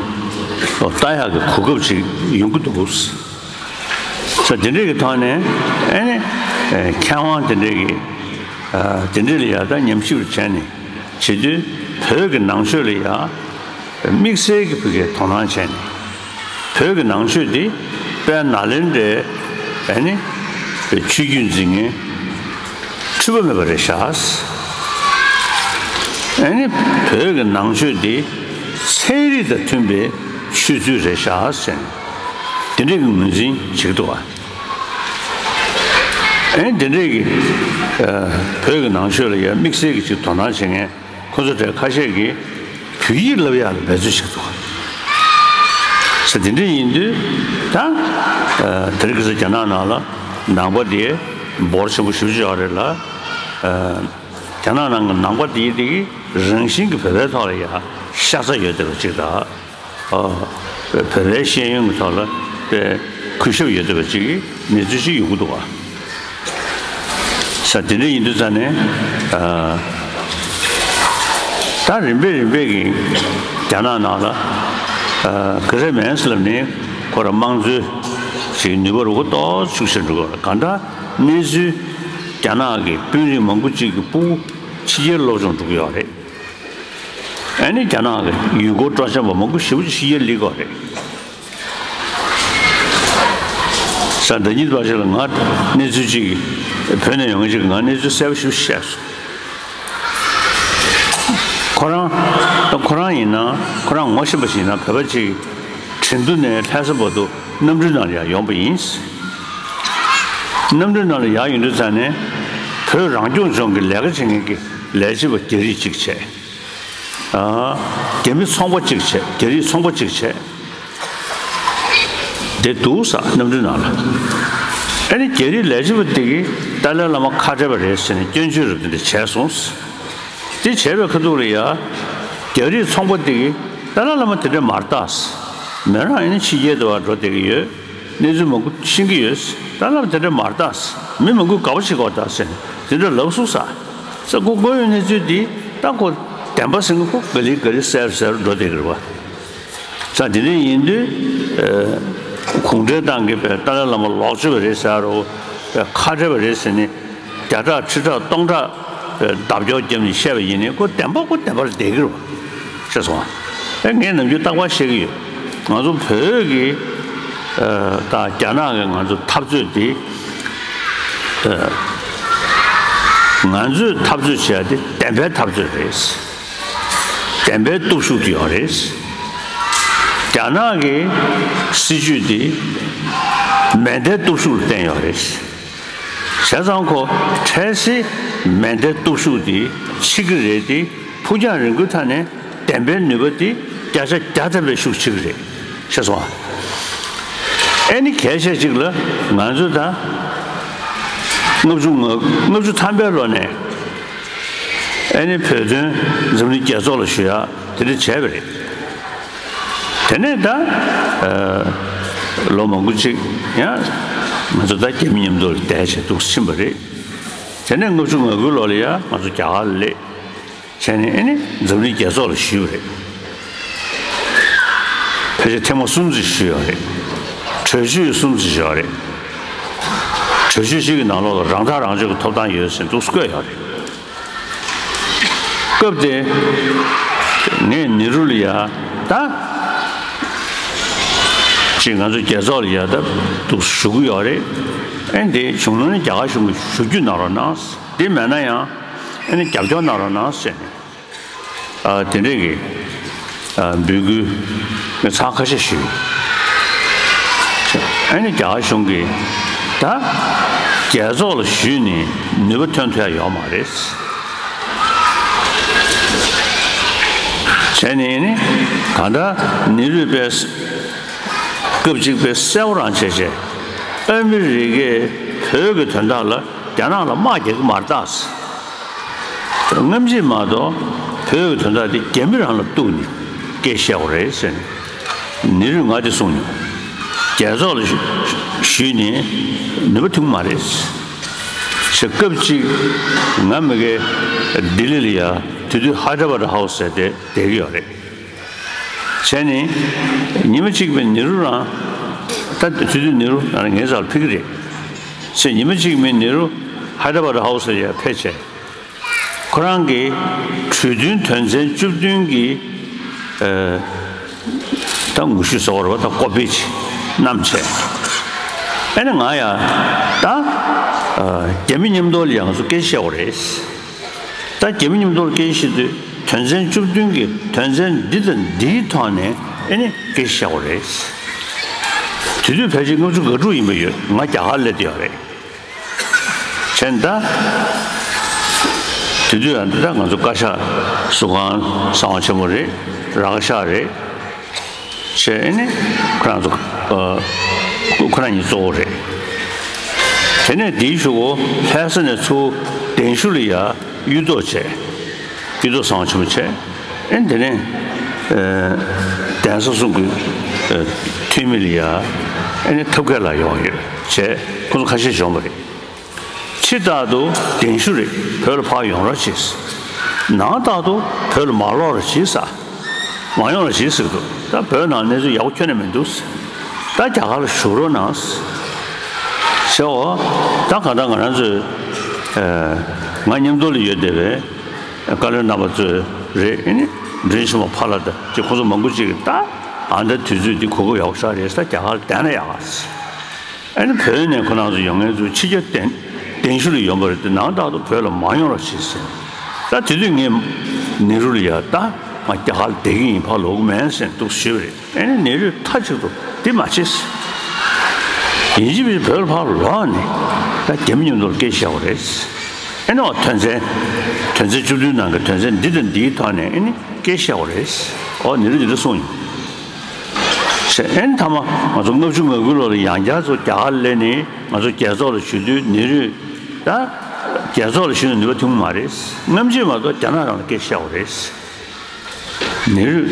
ལྟ་ཡག་གི་གོ་སྐབས་ཅིག་ཡོང་གི་འདུག་ས་དེ་འདྲས་ཀྱི་ཐོག་ནས་ཨེ་ནི་མཁས་དབང་དེ་འདྲས་ཀྱི་དེ་འདྲས་ལ་ཡ་ད་ཉམས་ཞིབ་བྱས་ནས་བྱེད་དུས་བོད་ཀྱི་ནང་ཆོས་ལ་ཡ་དམིགས་བསལ་གྱི་བོད་ཀྱི་དོ་སྣང་བྱས་ནས་བོད་ཀྱི་ནང་ཆོས་འདི་དཔལ་ནཱ་ལེནྡྲའི་ཨེ་ནི་ཆོས་བརྒྱུད་འཛིན་མཁན་འཁྲུལ་པ་མེད་པ་རེད་ཤག་ཨེ་ནི་བོད་ཀྱི་ནང་ཆོས་འདི་ཚན་རིག་དང་མཐུན་པའི་ཆོས་ཚུལ་རེད་ཤག་ཟེར་ནས་དེ་འདྲས་ཀྱི་ངོས་འཛིན་བྱེད་ཀྱི་འདུག་བ། ཨེ་ནི་དེ་འདྲས་ཀྱི་བོད་ཀྱི་ནང་ཆོས་ལ་ཡང་དམིགས་བསལ་གྱི་ཅིག་དོ་སྣང་བྱེད་མཁན་ཁོ་ཚོ་གྲས་ཁ་ཤས་ཀྱིས་བོད་ཡིག་བསླབ་ཡག་ལ་འབད་རྩོལ་བྱེད་ཀྱི་འདུག་བ། ས་དེ་འདྲས་ཡིན་དུས་ད་དེ་རིང་ཁ་སང་རྒྱ་ནག་ནང་ལ་ནང་པ་དེ་འབོར་ཆེན་པོ་ཞེ་པོ་ཅིག་ཡོད་རེད་ལ། རྒྱ་ནག་ནང་གི་ནང་པ་དེའི་དེ་གི་རང་བཞིན་གྱི་བོད་པའི་ཐོག་ལ་ཡ་ཤ་ཚ་ཡོད་བསྡད་པ་ཅིག་དང་། བོད་པའི་ཤེས་ཡོན་གྱི་ཐོག་ལ་དཔེ་གུས་ཞབས་ཡོད་བསྡད་པ་ཅིག་གི་གནས་ཚུལ་ཅིག་ཡོང་གི་འདུག་བ། ས་དེ་འདྲ་ཡིན་དུས་ཙང་ནས། ད་རིམ་པས་རིམ་པས་ཀྱིས་རྒྱ་ནག་ནང་ལ་ག་རེ་མེད་ཟེར་ལབ་ནས་ཁོ་ར་དམངས་གཙོའི་ཅིག་ནུས་པ་རུ་གོ་ཏོག་ཙམ་ཤུགས་ཆེར་འགྲོ་གི་ཡོད་རེད། གང་ལྟར་གནས་ཚུལ་རྒྱ་ནག་གི་དཔོན་རིགས་མང་པོ་ཅིག་གི་སྤུ་གུ་ཕྱི་རྒྱལ་སློབ་སྦྱོང་འགྲོ་གི་ཡོད་རེད། ཨ་ནི་རྒྱ་ནག་གི་ཡུལ་སྐོར་སྤྲོ་འཆམ་པ་མང་པོ་ཞེ་པོ་ཅིག་ཕྱི་རྒྱལ་སླེབས་ཀྱི་ཡོད་རེད། ས་ཟླ་གཉིས་པ་ཞིག་ལ་ང་གནས་ཚུལ་ཅིག་བོད་ནས་ཡོང་མཁན་ཅིག་གིས་ང་གནས་ཚུལ་གསལ་པོ་ཞིག་བཤད་སོང་། ཁོ་རང་ད་ཁོ་རང་ཡིན་ན་ཁོ་རང་ངོ་ཤེས་པ་ཞིག་ཡིན་ན་བོད་པ་ཅིག་ཁྲིན་ཏུ་ནས་ལྷ་ས་བར་དུ་གནམ་གྲུའི་ནང་ལ་ཡང་ཡོང་པ་ཡིན། གནམ་གྲུའི་ནང་ལ་ཡར་ཡོང་དུས་ཙང་ནས་བོད་རང་སྐྱོང་ལྗོངས་ཀྱི་ལས་ཀ་བྱེད་མཁན་གྱི་ལས་བྱེད་པ་རྒྱ་རིགས་གཅིག་བྱས། ཨ། རྒྱ་མི་ཚོང་པ་གཅིག་བྱས། རྒྱ་རིགས་ཚོང་པ་གཅིག་བྱས། དེ་འདུག་ས་གནམ་གྲུའི་ནང་ལ། ཨ་ནི་རྒྱ་རིགས་ལས་བྱེད་པ་དེ་གིས་ཏཱ་ལའི་བླ་མ་ཁ་བྲལ་བ་རེད་ཟེར་ནས་སྐྱོན་བརྗོད་རབ་དེ་འདྲ་བྱས་སོང་། དེ་བྱས་པའི་ཁ་ཐུག་ལ་ཡ། རྒྱ་རིགས་ཚོང་པ་དེ་གིས་ཏཱ་ལའི་བླ་མ་དེ་འདྲ་མ་རེད་ད། མི་རང་ཨ་ནི་ཕྱི་རྒྱལ་དུ་བ་འགྲོ་བསྡད་ཀྱི་ཡོད། གནས་ཚུལ་མང་པོ་ཤེས་ཀྱི་ཡོད། ཏཱ་ལའི་བླ་མ་དེ་འདྲ་མ་རེད་ད། མི་མང་པོས་དགའ་པོ་བྱེད་ཀྱི་ཡོད་ད་ཟེར་ནས་དེ་འདྲ་ལབ་སོང་ས། ས་ཁོ་ཁོ་ཡོད་གནས་ཚུལ་འདི་ད་ཁོ་བདེན་པ་ཟེར་ན་ཁོ་ག་ལེ་ག་ལེ་གསལ་རུ་གསལ་རུ་འགྲོ་བསྡད་ཀྱི་རེད་བ། ས་དེ་འདྲ་ཡིན་དུས་ཨ། གུང་ཁྲན་ཏང་གིས་པའི་ཏཱ་ལའི་བླ་མ་ལོག་སྤྱོད་པ་རེད་ཟེར་རོ། པའི་ཁ་བྲལ་བ་རེད་ཟེར་ནས་བརྒྱ་ཕྲག་ཁྲི་ཕྲག་སྟོང་ཕྲག་པའི་བརྡབ་སྐྱོར་བརྒྱབ་ནས་བཤད་པ་ཡིན་ནའི་ཁོ་བདེན་པ་ཁོ་བདེན་པར་བསྡད་ཀྱི་རེད་བ། ཤེས་སོང་ཨ། ཨེ་ངས་ནམ་རྒྱུན་རྟག་པར་བཤད་ཀྱི་ཡོད། ང་ཚོ་བོད་ཀྱི་ཨ། དང་རྒྱ་ནག་གི་ང་ཚོ་འཐབ་རྩོད་འདི་ཨ། ང་ཚོས་འཐབ་རྩོད་བྱེད་ཡ་དེ་བདེན་པའི་འཐབ་རྩོད་རེད། བདེན་པའི་སྟོབས་ཤུགས་དེ་ཡོད་རེད། རྒྱ་ནག་གི་སྲིད་ཇུས་དེ་མེ་མདའི་སྟོབས་ཤུགས་ལ་བརྟེན་ཡོད་རེད། བྱས་ཙང་ཁོ་འཕྲལ་སེལ་མེ་མདའི་སྟོབས་ཤུགས་དེ་ཕྱེ་གི་རེད་དེ། ཕུགས་རྒྱང་རིང་པོའི་ཐད་ནས་བདེན་པའི་ནུས་པ་དེ་བརྒྱ་ཆ་བརྒྱ་ཐམ་པའི་ཤུགས་ཆེ་གི་རེད། ཤེས་སོང་ཨ། ཨེ་ནི་གལ་ཆེ་གཅིག་ལ་ང་ཚོ་ད་ལྔ་བཅུ་ང་ལྔ་བཅུ་ཐམ་པའི་ལོ་ནས་ཨེ་ནི་བོད་དོན་འཛམ་གླིང་རྒྱལ་ཚོགས་ལ་ཞུ་ཡག་དེ་འདྲ་བྱས་པ་རེད། དེ་ནས་ད་ཨ། ལོ་མང་པོ་གཅིག་ཡང་ང་ཚོ་ད་རྒྱ་མི་མཉམ་དུ་བསྡད་བྱས་འདུག་ཕྱིན་པ་རེད། དེ་ནས་ལྔ་བཅུ་ང་དགུའི་ལོ་ལ་ཡང་ང་ཚོ་རྒྱ་གར་ལ་སླེབས། བྱས་ནས་ཨེ་ནི་འཛམ་གླིང་རྒྱལ་ཚོགས་ལ་ཞུས་པ་རེད། ཕལ་ཆེར་ཐེངས་མ་གསུམ་ཙམ་ཞུས་ཡོད་རེད། གྲོས་ཆོད་གསུམ་ཙམ་བཞག་རེད། གྲོས་ཆོད་ཞིག་གི་ནང་ལོགས་ལ་རང་ཐག་རང་གཅོད་ཀྱི་ཐོབ་ཐང་ཡོད་ཟེར་འདུག་བཀོད་ཡོད་རེད། སྐབས་དེ་ངས་ནེ་རུ་ལ་ཡ་ད་ཅིག་ང་ཚོ་རྒྱལ་ཚོགས་ལ་ཡ་ད་འདུག་ཞུ་གི་ཡོད་རེད། ཨེ་འདི་བྱུང་ན་ནི་རྒྱ་གར་གཞུང་གིས་ཞུ་རྒྱུ་གནང་རོགས་གནང་། འདི་མེད་ན་ཡང་ཨེ་ནི་རྒྱབ་སྐྱོར་གནང་རོགས་གནང་ཟེར་ནས། ཨ། དེ་འདྲས་ཀྱི་ཨ། འབོད་སྐུལ་ངས་ཚར་ཁ་ཤས་ཞུས། ཨ་ནི་རྒྱ་གར་གཞུང་གིས་ད་རྒྱལ་ཚོགས་ལ་ཞུས་ནས་ནུས་པ་ཐོན་ཐུབ་ཡ་ཡོད་མ་རེད། བྱས་ནས་ནི་གང་ལྟར་ནེ་རུས་པས་སྐབས་གཅིག་པའི་གསལ་པོ་རང་བྱས་བྱས་ཨ་མི་རི་ཀས་བོད་ཀྱི་དོན་དག་ལ་རྒྱ་ནག་ལ་དམག་རྒྱག་གི་མ་རེད་ད། སྔ་ཕྱི་མ་གཏོགས་བོད་ཀྱི་དོན་དག་དེ་རྒྱ་མི་རང་ལ་གཏུགས་ནས་སྐད་བཤད་དགོས་རེད་ཟེར་ནས་ནེ་རུས་ང་དེ་གསུངས་མྱོང་། རྒྱལ་ཚོགས་ལ་ཞུས་ནས་ནུས་པ་ཐོན་མ་རེད་ཟེར། སྐབས་གཅིག་ང་མི་དགེ་ལྡི་ལི་ལ་ཡ་དེ་དུས་ཧའི་ཌ་ར་བྷ་ཌ་ཧའུ་སི་ཟེར་དེ་བསྡད་ཀྱི་ཡོད་རེད། བྱས་ནས་ཉི་མ་གཅིག་མིན་ནེ་རུ་རང་ད་དེ་དུས་ནེ་རུ་རང་ངའི་རྩ་ལ་ཕེབས་ཀྱི་རེད། བྱས་ཉི་མ་གཅིག་མིན་ནེ་རུ་ཧའི་ཌ་ར་བྷ་ཌ་ཧའུ་སི་ལ་ཡ་ཕེབས་བྱས། ཁོ་རང་གིས་གྲོས་མཐུན་དོན་ཚན་བཅུ་བདུན་གྱི་ཨ། ད་ངོ་བཤུས་ཟེར་བ་རེད་པ། ད་ཀོ་པི་ཅིག་བསྣམས་བྱས། ཨ་ནི་ང་ཡང་ད་ཨ། རྒྱ་མི་མཉམ་དུ་ལ་ཡང་ང་ཚོ་སྐད་ཆ་བཤད་དགོས་རེད། ད་རྒྱ་མི་མཉམ་དུ་ལ་སྐད་ཆ་བཤད་དུས་དོན་ཚན་བཅུ་བདུན་གྱི་དོན་ཚན་འདི་དང་འདིའི་ཐོག་ནས་ཨ་ནི་སྐད་ཆ་བཤད་དགོས་རེད། དེ་དུས་ཕལ་ཆེར་ལྔ་བཅུ་ང་དྲུག་ཡིན་པ་ཡོད། ང་རྒྱ་གར་སླེབས་བསྡད་ཡོད་རེད། བྱས་ནས་ད། དེ་དུས་ཡང་འདི་ད་ང་ཚོ་བཀའ་ཤག་ཟུར་ཁང་གསང་བ་ཆེན་མོ་རེད། ར་ཁ་ཤག་རེད། བྱས་ཨ་ནི་ཁོ་རང་ཚོ་ཨ། ཁོ་རང་གཉིས་གཙོ་བོ་རེད། དེ་ནས་དེའི་གཞུག་གུ་ལྷ་ས་ནས་ཚུར་གདན་ཞུ་ལ་ཡ་གཡུ་ཐོག་བྱས། གཡུ་ཐོག་གསང་བ་ཆེན་མོ་བྱས། ཨ་ནི་དེ་ནས་ཨ། གདན་ས་གསུམ་གྱི་འཐུས་མི་ལ་ཡ་ཨ་ནི་ཐབས་མཁས་ལ་ཡོང་ཡོད་བྱས་ཁོང་ཚོ་ཁ་ཤས་བྱུང་བ་རེད། ཕྱི་ལྟར་དུ་གདན་ཞུ་རེད། བོད་ལ་ཕར་ཡོང་རོགས་བྱེད། ནང་ལྟར་དུ་བོད་ལ་མ་ལོག་རོགས་བྱེད་ས། མ་ཡོང་རོགས་བྱེད་ཟེར་འདུག་ད་བོད་ནང་གནས་ཚུལ་ཡག་པོ་ཁྱོན་ནས་མི་འདུག་ད་རྒྱ་གར་ལ་བཞུགས་རོགས་གནང་ཟེར་བ། ད་ག་ད་ང་རང་ཚོས་ང་མཉམ་དུ་ལ་ཡོད་བསྡད་པའི་བཀའ་བློན་རྣམ་པ་ཚོས་རེད། ཨ་ནི་མགྲོན་ཆེན་མོ་ཕ་ལ་དང་ཅིག་ཁོང་ཚོ་མང་པོ་ཅིག་གིས་ད་ཨ་ད་དུས་ཚོད་འདི་གོ་སྐབས་ཡག་པོ་ཞིག་རེད་ས། རྒྱ་གར་ལ་བསྡད་ན་ཡག་ཨ་ནི་བོད་ནས་ཁོ་རང་ཚོ་ཡོང་མཁན་ཚོ་ཕྱི་རྒྱལ་གདན་གདན་ཞུ་ལ་ཡོང་པ་རེད་དེ་ནང་ལྟར་དུ་བོད་ལ་མ་ཡོང་རོགས་བྱེད་ཟེར། ད་དེ་དུས་ངས་ནེ་རུ་ལ་ཡ་ད་ང་རྒྱ་གར་ལ་བསྡད་ཀྱི་ཡིན་ཕར་ལོག་གི་མིན་ཟེར་འདུག་ཞུས་པ་རེད། ཨ་ནི་ནེ་རུས་མཐའ་གཅིག་ཏུ་འདི་མ་བྱེད་ཟེར། ཡིན་གཅིག་མིན་གཅིག་བོད་ལ་ཕར་ལོག་ནས་ད་རྒྱ་མི་མཉམ་དུ་སྐད་བཤད་དགོས་རེད་ཟེར། ཨ་ནི་འོ་དོན་ཚན་དོན་ཚན་བཅུ་བདུན་ནང་གི་དོན་ཚན་འདི་དང་འདིའི་ཐོག་ནས་ཨ་ནི་སྐད་བཤད་དགོས་རེད་ཟེར། འོ་ནེ་རུས་འདི་འདྲ་གསུངས་ཡོད། ཟེར། ཨེ་ནི་མཐའ་མ་ང་ཚོ་ལྔ་བཅུ་ང་དགུ་ལོ་ལ་ཡང་བསྐྱར་ཚུར་རྒྱ་གར་སླེབས་ནས་ང་ཚོ་རྒྱལ་ཚོགས་ལ་ཞུགས་དུས་ནེ་རུས་ད་རྒྱལ་ཚོགས་ལ་ཞུགས་ནས་ནུས་པ་ཐོན་གྱི་མ་རེད། སྔ་ཕྱི་མ་གཏོགས་རྒྱ་ནག་རང་ལ་སྐད་བཤད་དགོས་རེད། ནེ་རུས་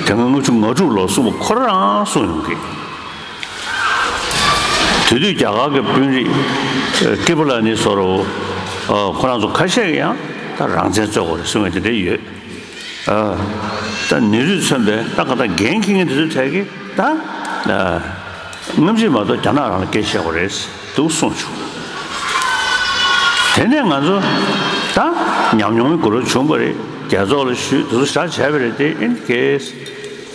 དེ་སྔ་ལྔ་བཅུ་ང་དྲུག་ལོ་གསུངས་པ་ཁོ་རང་གསུངས་ཡོང་གི། དེ་དུས་རྒྱ་གར་གྱི་དཔོན་རིགས་ཀི་པ་ལ་ནི་སོ་རོ་ཁོ་རང་ཚོ་ཁ་ཤས་ཀྱིས་ཡང་ད་རང་བཙན་རྩོད་དགོས་རེད་གསུངས་པ་དེ་འདྲ་ཡོད། ཨ། ད་ནེ་རུས་མཚོན་པའི་ད་ག་ད་འགན་འཁྱེར་མཁན་དེ་ཚོའི་གྲས་ཀྱིས་ད་ཨ། སྔ་ཕྱི་མ་གཏོགས་རྒྱ་ནག་རང་ལ་སྐད་བཤད་དགོས་རེད་འདུག་གསུངས་བྱུང་། དེ་ནས་ང་ཚོ་ད་ཉམས་མྱོང་གི་གོ་རོ་བྱུང་བ་རེད། རྒྱལ་ཚོགས་ལ་ཞུས་དེ་ཚོ་བཞག་བྱས་པ་རེད་དེ་ཨེ་ནི་གས།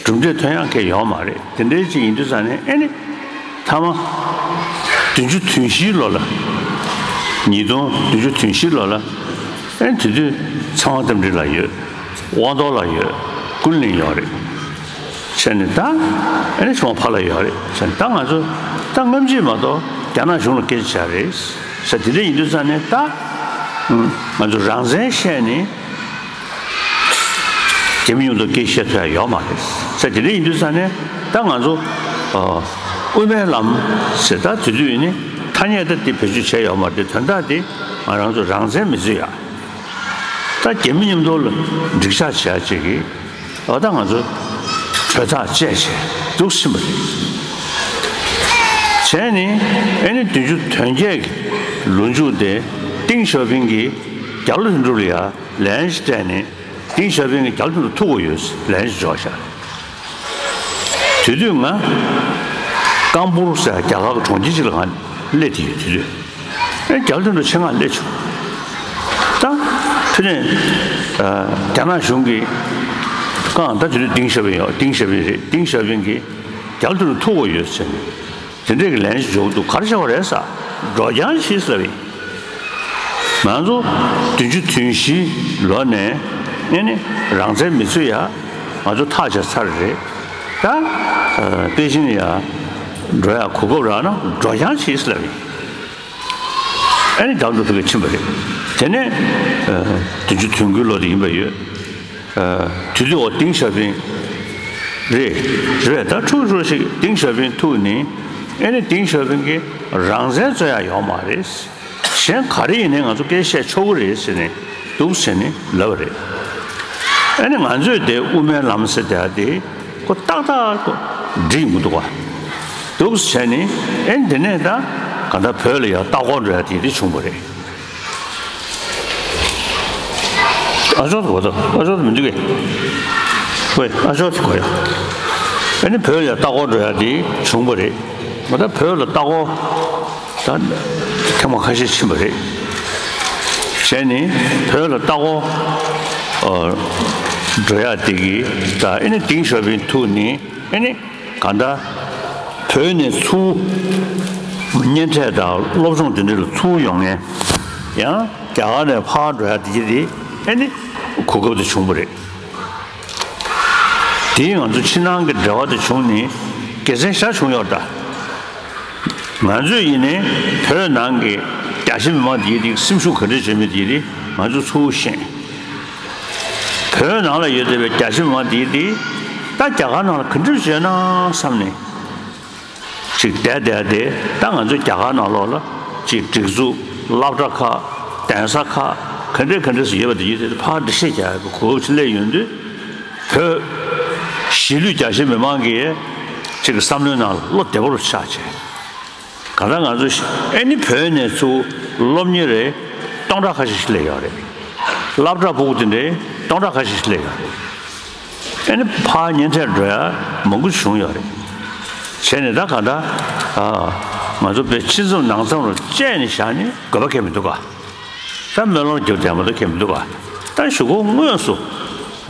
གྲུབ་འབྲས་ཐོན་ཡག་གང་ཡང་ཡོད་མ་རེད། དེ་འདྲའི་ཅིག་ཡིན་དུས་ཙང་ནས་ཨེ་ནི་མཐའ་མ་བདུན་ཅུ་དོན་བཞིའི་ལོ་ལ། ཉིས་སྟོང་བདུན་ཅུ་དོན་བཞིའི་ལོ་ལ་ཨེ་ནི་དེ་དུས་ཚེ་དབང་རྟ་མགྲིན་ལགས་ཡོད། དབང་རྡོར་ལགས་ཡོད། ཀུན་གླིང་ཡོད་རེད། བྱས་ནས་ད་ཨེ་ནི་ཚེ་དབང་ཕ་ལ་ཡོད་རེད། བྱས་ནས་ད་ང་ཚོ་ད་སྔ་ཕྱི་མ་གཏོགས་རྒྱ་ནག་གཞུང་ལ་སྐད་ཆ་བྱ་རེད་ཟེར། དེ་འདྲ་ཡིན་དུས་ཙང་ནས་ད་ང་ཚོ་རང་བཙན་བཤད་ནས། རྒྱ་མི་མཉམ་དུ་སྐད་བཤད་ཐུབ་ཡ་ཡོད་མ་རེད་ཟེར། དེ་འདྲ་ཡིན་དུས་ཙང་ནས་ད་ང་ཚོ་ཨ། དབུ་མའི་ལམ་ཟེར་ད་དེ་དུས་ནི་ཐ་སྙད་ད་དེ་བེད་སྤྱོད་བྱས་ཡོད་མ་རེད། དོན་དག་དེ་ང་རང་ཚོ་རང་བཙན་མི་རྩོད་ཡ། ད་རྒྱ་མི་མཉམ་དུ་ལ་འགྲིག་ཆགས་བྱེད་ཡ་ཅིག་གིས་ཨ་ད་ང་ཚོ་གྲོས་ཐག་བཅད་བྱས་འདུག་ཕྱིན་པ་རེད། བྱས་ནས་ཨེ་ནི་བདུན་ཅུ་དོན་བརྒྱད་ཀྱི་ལོ་མཇུག་དེ་ཏིང་ཞའོ་ཕིང་གིས་རྒྱ་ལོ་དོན་གྲུབ་ལ་ཡ་ལན་ཞིག་སྤྲད་ནས། ཏིང་ཞའོ་ཕིང་གིས་རྒྱ་ལོ་དོན་གྲུབ་ཐུག་དགོས་ཡོད་ལན་ཞིག་འཇོག་བཞག་དེ་དུས་ང་ཀམ་པུར་ཟེར་རྒྱ་གར་གྱི་གྲོང་ཁྱེར་ཅིག་ལ་ང་སླེབས་ཀྱི་ཡོད། དེ་དུས་ཨེ་རྒྱ་ལོ་དོན་གྲུབ་ཆེད་མངགས་སླེབས་བྱུང་། ད་ཕི་ནས་རྒྱ་ནག་གཞུང་གིས་བཀག་ད་དེ་དུས་ཏིང་ཞའོ་ཕིང་ཡོད། ཏིང་ཞའོ་ཕིང་རེད། ཏིང་ཞའོ་ཕིང་གིས་རྒྱ་ལོ་དོན་གྲུབ་ཐུག་དགོས་ཡོད་ཟེར་ནས། དེ་འདྲས་ཀྱི་ལན་ཞིག་འཇོག་འདུག་ག་རེ་བྱ་བ་རེད་ཟེར། འགྲོ་རྐྱང་བྱེད་ཟེར་བས། ང་ཚོ་བདུན་ཅུ་དོན་བཞི་ལོ་ནས་ཨེ་ནི་རང་བཙན་མི་རྩོད་ཡ་ང་ཚོ་ཐག་བཅད་ཚར་རེད། ད་པེ་ཅིང་ཡ་འགྲོ་ཡ་གོ་སྐབས་རག་ན་འགྲོ་རྐྱང་བྱེད་ཟེར་བས། ཨེ་ནི་རྒྱ་ལོ་དོན་གྲུབ་ཕ་གིར་ཕྱིན་པ་རེད། དེ་ནས་བདུན་ཅུ་དོན་དགུའི་ལོ་དེ་ཡིན་པ་ཡོད། དུས་ཚོད་འོག་ཏིང་ཞའོ་ཕིང་རེད། རེད་ད་ཁྲུག་ཁྲུག་ཞིག་ཏིང་ཞའོ་ཕིང་ཐུག་ནི། ཨེ་ནི་ཏིང་ཞའོ་ཕིང་གིས་རང་བཙན་རྩོད་ཡ་ཡོད་མ་རེད། གཞན་ག་རེ་ཡིན་ནའི་ང་ཚོ་སྐད་བཤད་ཆོག་གི་རེད་ཟེར་ནས་འདུག་ཟེར་ནས་ལབ་པ་རེད། ཨེ་ནི་ང་ཚོས་དེ་དབུ་མའི་ལམ་ཟེར་དེ་དེ་ཁོ་ཏག་ཏག་ཁོ་འགྲིག་མི་འདུག་ག་འདུག་ཟེར་ནས་ཨེ་ནི་དེ་ནས་ད་ག་ད་བོད་ལ་ཡང་ལྟ་སྐོར་འགྲོ་ཡ་དེ་དེ་བྱུང་བ་རེད། ཨ་ཅོག་ཏུ་གོ་ཏོ། ཨ་ཅོག་ཏུ་མི་འདུག་གས། ཝེ། ཨ་ཅོག་ཏུ་གོ་ཡ། ཨ་ནི་བོད་ལ་ལྟ་སྐོར་འགྲོ་ཡ་དེ་བྱུང་བ་རེད། ང་ད་བོད་ལ་ལྟ་སྐོར་ད་ཐེངས་མ་ཁ་ཤས་ཕྱིན་པ་རེད། བྱས་ནས་བོད་ལ་ལྟ་སྐོར་འགྲོ་ཡ་དེ་གི་ད་ཨ་ནི་ཏིང་ཞའོ་ཕིང་ཐུག་ནས་ཨ་ནི། གང་ལྟར་བོད་ནས་ཚུར་གཉེན་འཕྲད་དང་སློབ་སྦྱོང་དེ་འདྲ་ལ་ཚུར་ཡོང་མཁན། ཡང་རྒྱ་གར་ནས་ཕར་འགྲོ་ཡ་དེ་གྱི་དེ་ཨེ་ནི་གོ་སྐབས་དེ་བྱུང་བ་རེད། དེས་ང་ཚོ་ཕྱི་ནང་གི་འབྲེལ་བ་དེ་བྱུང་ནས་དགེ་མཚན་ཞེ་དྲག་བྱུང་ཡོད་ད། ང་ཚོས་ཡིན་ནའི་བོད་ནང་གི་རྒྱ་ཆེ་མི་མང་དེ་གྱི་དེ་སེམས་ཤུགས་ག་འདྲ་བྱེད་མི་དེ་གྱི་དེ་ང་ཚོ་ཚུར་ཤེས། བོད་ནང་ལ་ཡོད་བསྡད་པའི་རྒྱ་ཆེ་མང་དེ་དེ་ད་རྒྱ་གར་ནང་ལ་ག་འདྲ་བྱས་ན་བསམ་ནས་ཅིག་བསྡད་བསྡད་དེ་ད་ང་ཚོ་རྒྱ་གར་ནང་ལོགས་ལ་ཅིག་སྒྲིག་འཛུགས་སློབ་གྲྭ་ཁག་གདན་ས་ཁག་ག་འདྲས་ག་འདྲས་སུ་ཡོད་པ་དེ་ཡོད་དེ་ཕར་འགྲེལ་བཤད་རྒྱག་གི་གོ་སྐབས་ཅིག་སླེབས་ཡོང་དུས་བོད་ གཞིས་ལུས་རྒྱ་ཆེ་མི་མང་གི་ཅིག་གི་བསམ་བློའི་ནང་ལ་བློ་བདེ་པོ་རུ་ཆགས་བྱས། གང་ལྟར་ང་ཚོ་ཨེ་ནི་བོད་ནས་ཚུར་སློབ་གཉེར་རེ་སྟོང་ཕྲག་ཁ་ཤས་ཤིག་སླེབས་ཡོད་རེད། སློབ་གྲྭ་ཕྲུ་གུ་དེ་འདྲའི་སྟོང་ཕྲག་ཁ་ཤས་ཤིག་སླེབས་ཡོད་རེད། ཨེ་ནི་ཕར་གཉེན་འཕྲད་འགྲོ་ཡ་མང་པོ་བྱུང་ཡོད་རེད། བྱས་ནས་ད་གང་ལྟར་ཨ་ང་ཚོ་དཔེ་ཕྱི་མཚམས་ནང་མཚམས་རུ་བཅད་ནས་བཞག་ནས་དགོས་པ་གང་ཡང་མི་འདུག་ག་ད་སྨོན་ལམ་རྒྱབ་བསྡད་མ་གཏོགས་གང་ཡང་མི་འདུག་ག་ད་གཞུག་གུ་དངོས་སུ་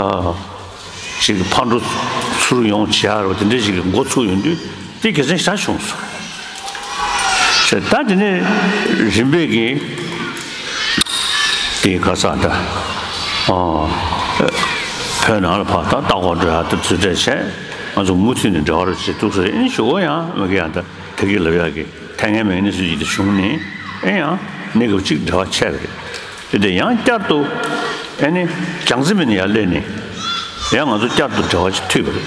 ཨ། ཅིག་ཕར་འགྲོ་ཚུར་ཡོང་བྱེད་ཡ་རོ་དེ་འདྲ་ཞིག་གི་འགོ་ཚུགས་ཡོང་དུས་དེ་དགེ་མཚན་ཞེ་དྲག་བྱུང་སོང་། ད་དེ་ནས་རིམ་པས་ཀྱིས་དེའི་ཁ་ས་ད་ཨོ་བོད་ནང་ལ་ཕར་ད་ལྟ་སྐོར་འགྲོ་ཡ་ད་ཚུར་འདྲ་བྱས་ང་ཚོ་མུ་མཐུད་ནས་འབྲེལ་བ་རོ་བྱེད་ཐུབ་སོང་། ཨེ་ནི་གཞུག་གུ་ཡང་མ་གི་ཡང་ད་ད་གི་ལབ་ཡ་གི་ཐད་ངན་མེད་ནི་སུ་ཡིད་དུ་བྱུང་ནས་ཨེ་ཡང་གནས་སྐབས་གཅིག་འབྲེལ་བ་ཆད་པ་རེད། དེ་དེ་ཡང་བསྐྱར་དུ་ཨེ་ནི་རྒྱང་འཛིན་མིན་ཡར་སླེབས་ནས་ཡང་ང་ཚོ་བསྐྱར་དུ་འབྲེལ་བ་ཅིག་མཐུད་པ་རེད།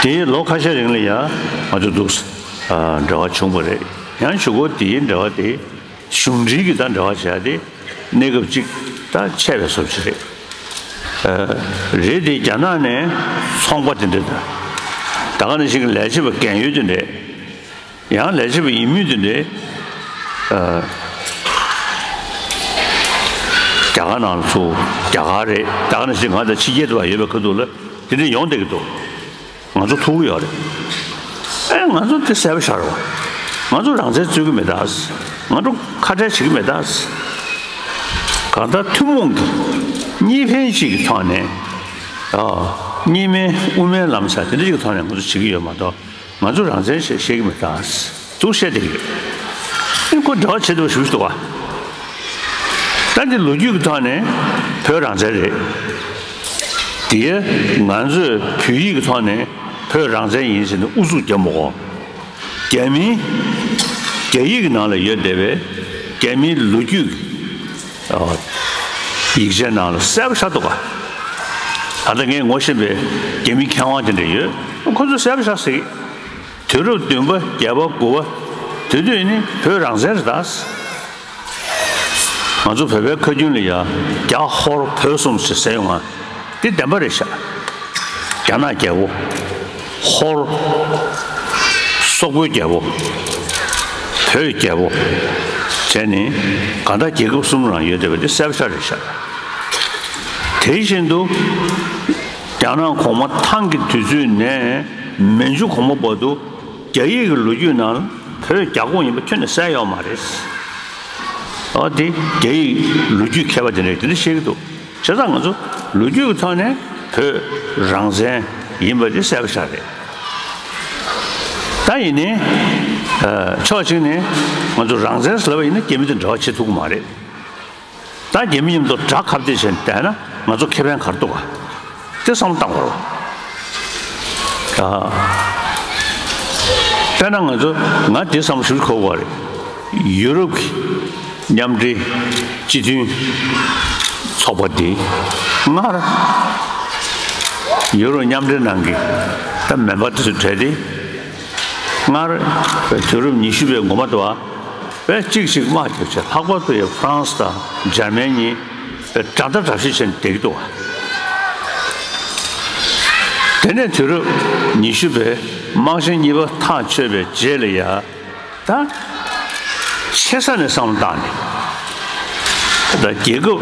དེའི་ལོ་ཁ་ཤས་རིང་ལ་ཡང་ང་ཚོ་འདུག་ཨ་འབྲེལ་བ་བྱུང་བ་རེད། ཡང་གཞུག་གུ་དེའི་འབྲེལ་བ་དེ་གཞུང་འབྲེལ་གྱི་ད་འབྲེལ་བ་བྱས་ཏེ་གནས་སྐབས་གཅིག་ད་ཆད་པའི་བཟོ་ཅིག་རེད། ཨ་རེད་དེ་རྒྱ་ནག་ནས་ཚོང་པ་དེ་འདྲ་དང་ད་ག་ནང་བཞིན་གྱི་ལས་བྱེད་པ་རྒན་ཡོལ་དེ་འདྲས། ཡང་ལས་བྱེད་པ་ཡིན་མུས་དེ་འདྲའི་ཨ་རྒྱ་གར་ནང་ལ་ཚུར་རྒྱ་གར་རེད་ད་ག་ནང་བཞིན་ང་དང་ཕྱི་རྒྱལ་དུ་བ་ཡོད་པའི་ཁ་ཐུག་ལ་དེ་འདྲ་ཡོང་བསྡད་ཀྱི་འདུག་ང་ཚོ་ཐུག་གི་ཡོད་རེད། ཨེ་ང་ཚོ་དེ་གསལ་པོ་ཤར་བ། ང་ཚོ་རང་བཙན་རྩོད་ཀྱི་མེད་ད། ང་ཚོ་ཁ་བྲལ་བྱེད་ཀྱི་མེད་ད། གང་ལྟར་ཐུན་མོང་གི་གཉིས་ཕན་གཅིག་གི་ཐོག་ནས་ཨ་གཉིས་སྨན་དབུ་མའི་ལམ་ཟེར་དེ་འདྲ་ཅིག་གི་ཐོག་ནས་ང་ཚོ་བྱེད་ཀྱི་ཡོད་མ་གཏོགས། ང་ཚོ་རང་བཙན་ཞེས་བཤད་ཀྱི་མེད་ད། འདུག་བཤད་བསྡད་ཀྱི་ཡོད། ཨེ་ཁོ་འབྲེལ་བ་བྱེད་ཐུབ་པ་ཞུ་ཞུ་འདུག་བ། ད་འདི་ལོ་རྒྱུས་ཀྱི་ཐོག་ནས་བོད་རང་བཙན་རེད། དེ་ང་ཚོས་བོད་ཡིག་གི་ཐོག་ནས་བོད་རང་བཙན་ཡིན་ཟེར་ནས་ཨུ་ཚུགས་རྒྱབ་མ་དགོས། རྒྱ་མིའི་རྒྱ་ཡིག་གི་ནང་ལ་ཡོད་བསྡད་པའི་རྒྱ་མིའི་ལོ་རྒྱུས་ཀྱི་ཨ་ཡིག་ཆའི་ནང་ལ་གསལ་པོ་ཆགས་འདུག་ག་ད་ལྟ་ངས་ངོ་ཤེས་པའི་རྒྱ་མི་མཁས་དབང་དེ་འདྲ་ཡོད། ཁོ་ཚོས་གསལ་པོ་ཆགས་ཟེར། དུས་རབས་བདུན་པ་བརྒྱད་པ་དགུ་པ་དེ་དུས་ནི་བོད་རང་བཙན་རེད་ད། ང་ཚོ་བོད་པའི་ཁ་རྒྱུན་ལ་ཡ་རྒྱ་ཧོར་བོད་གསུམ་ཞེས་ཟེར་ཡོང་ང་འདི་བདེན་པ་རེད་ཤག་རྒྱ་ནག་རྒྱལ་པོ། ཧོར། སོག་པོའི་རྒྱལ་པོ། བོད་རྒྱལ་པོ། བྱས་ནས་གང་ལྟར་རྒྱལ་ཁབ་གསུམ་རང་ཡོད་བསྡད་པ་འདི་གསལ་པོ་ཆགས་རེད་ཤག་དེ་བཞིན་དུ་རྒྱ་ནག་གོང་མ་ཐང་གི་དུས་ཚོད་ནས་མན་ཇུ་གོང་མ་བར་དུ་རྒྱ་ཡིག་གི་ལོ་རྒྱུས་ནང་བོད་རྒྱ་ཁོངས་ཡིན་པ་ཁྱོན་ནས་གསལ་ཡོད་མ་རེད། ཨ་དེ་རྒྱ་ཡིག་ལོ་རྒྱུས་མཁས་པ་དེ་འདྲས་དེ་འདྲ་བཤད་ཀྱི་འདུག་བྱས་ཙང་ང་ཚོ་ལོ་རྒྱུས་ཀྱི་ཐོག་ནས་བོད་རང་བཙན་ཡིན་པ་དེ་གསལ་པོ་ཆགས་རེད། ད་ཡིན་ནའི་ཕྱོགས་གཅིག་ནས་ང་ཚོ་རང་བཙན་ཟེར་ལབ་པ་ཡིན་ན་རྒྱ་མི་དང་འབྲེལ་བ་བྱེད་ཐུབ་ཀྱི་མ་རེད། ད་རྒྱ་མི་མཉམ་དུ་དགྲ་ཁ་གཏད་བྱས་བསྡད་ན་ང་ཚོ་ཁེ་ཕན་ག་རེ་འདུག་ག་དེ་བསམ་བློ་བཏང་དགོས་རེད། ཨ། དཔེར་ན་ང་ཚོ་ང་དེ་བསམ་བློ་ཞིབ་འཁོར་དགོས་རེད། ཡུ་རོབ་ཀྱི་མཉམ་འབྲེལ་སྤྱི་མཐུན་ཚོགས་པ་འདི་སྔར་ཡུ་རོབ་མཉམ་འབྲེལ་ནང་གི་ད་མེམ་བར་དེ་ཚོ་གྲས་དེ་སྔར་དུས་རབས་ཉི་ཤུ་པའི་འགོ་མ་དུ་བ། པས་གཅིག་གཅིག་དམག་རྒྱབ་བྱས་ལྷག་པར་དུ་ཡང་ཧྥ་རན་སི་དང་འཇར་མན་གཉིས་པས་དགྲ་ཟླ་དགྲ་བཤེས་བྱས་ནས་བསྡད་ཀྱི་འདུག་བ། དེ་ནས་དུས་རབས་ཉི་ཤུ་པའི་དམག་ཆེན་གཉིས་པ་ཐག་ཆོད་པའི་རྗེས་ལ་ཡ་ད་ཆེ་ས་ནས་བསམ་བློ་བཏང་ནས་ད་རྒྱལ་ཁབ་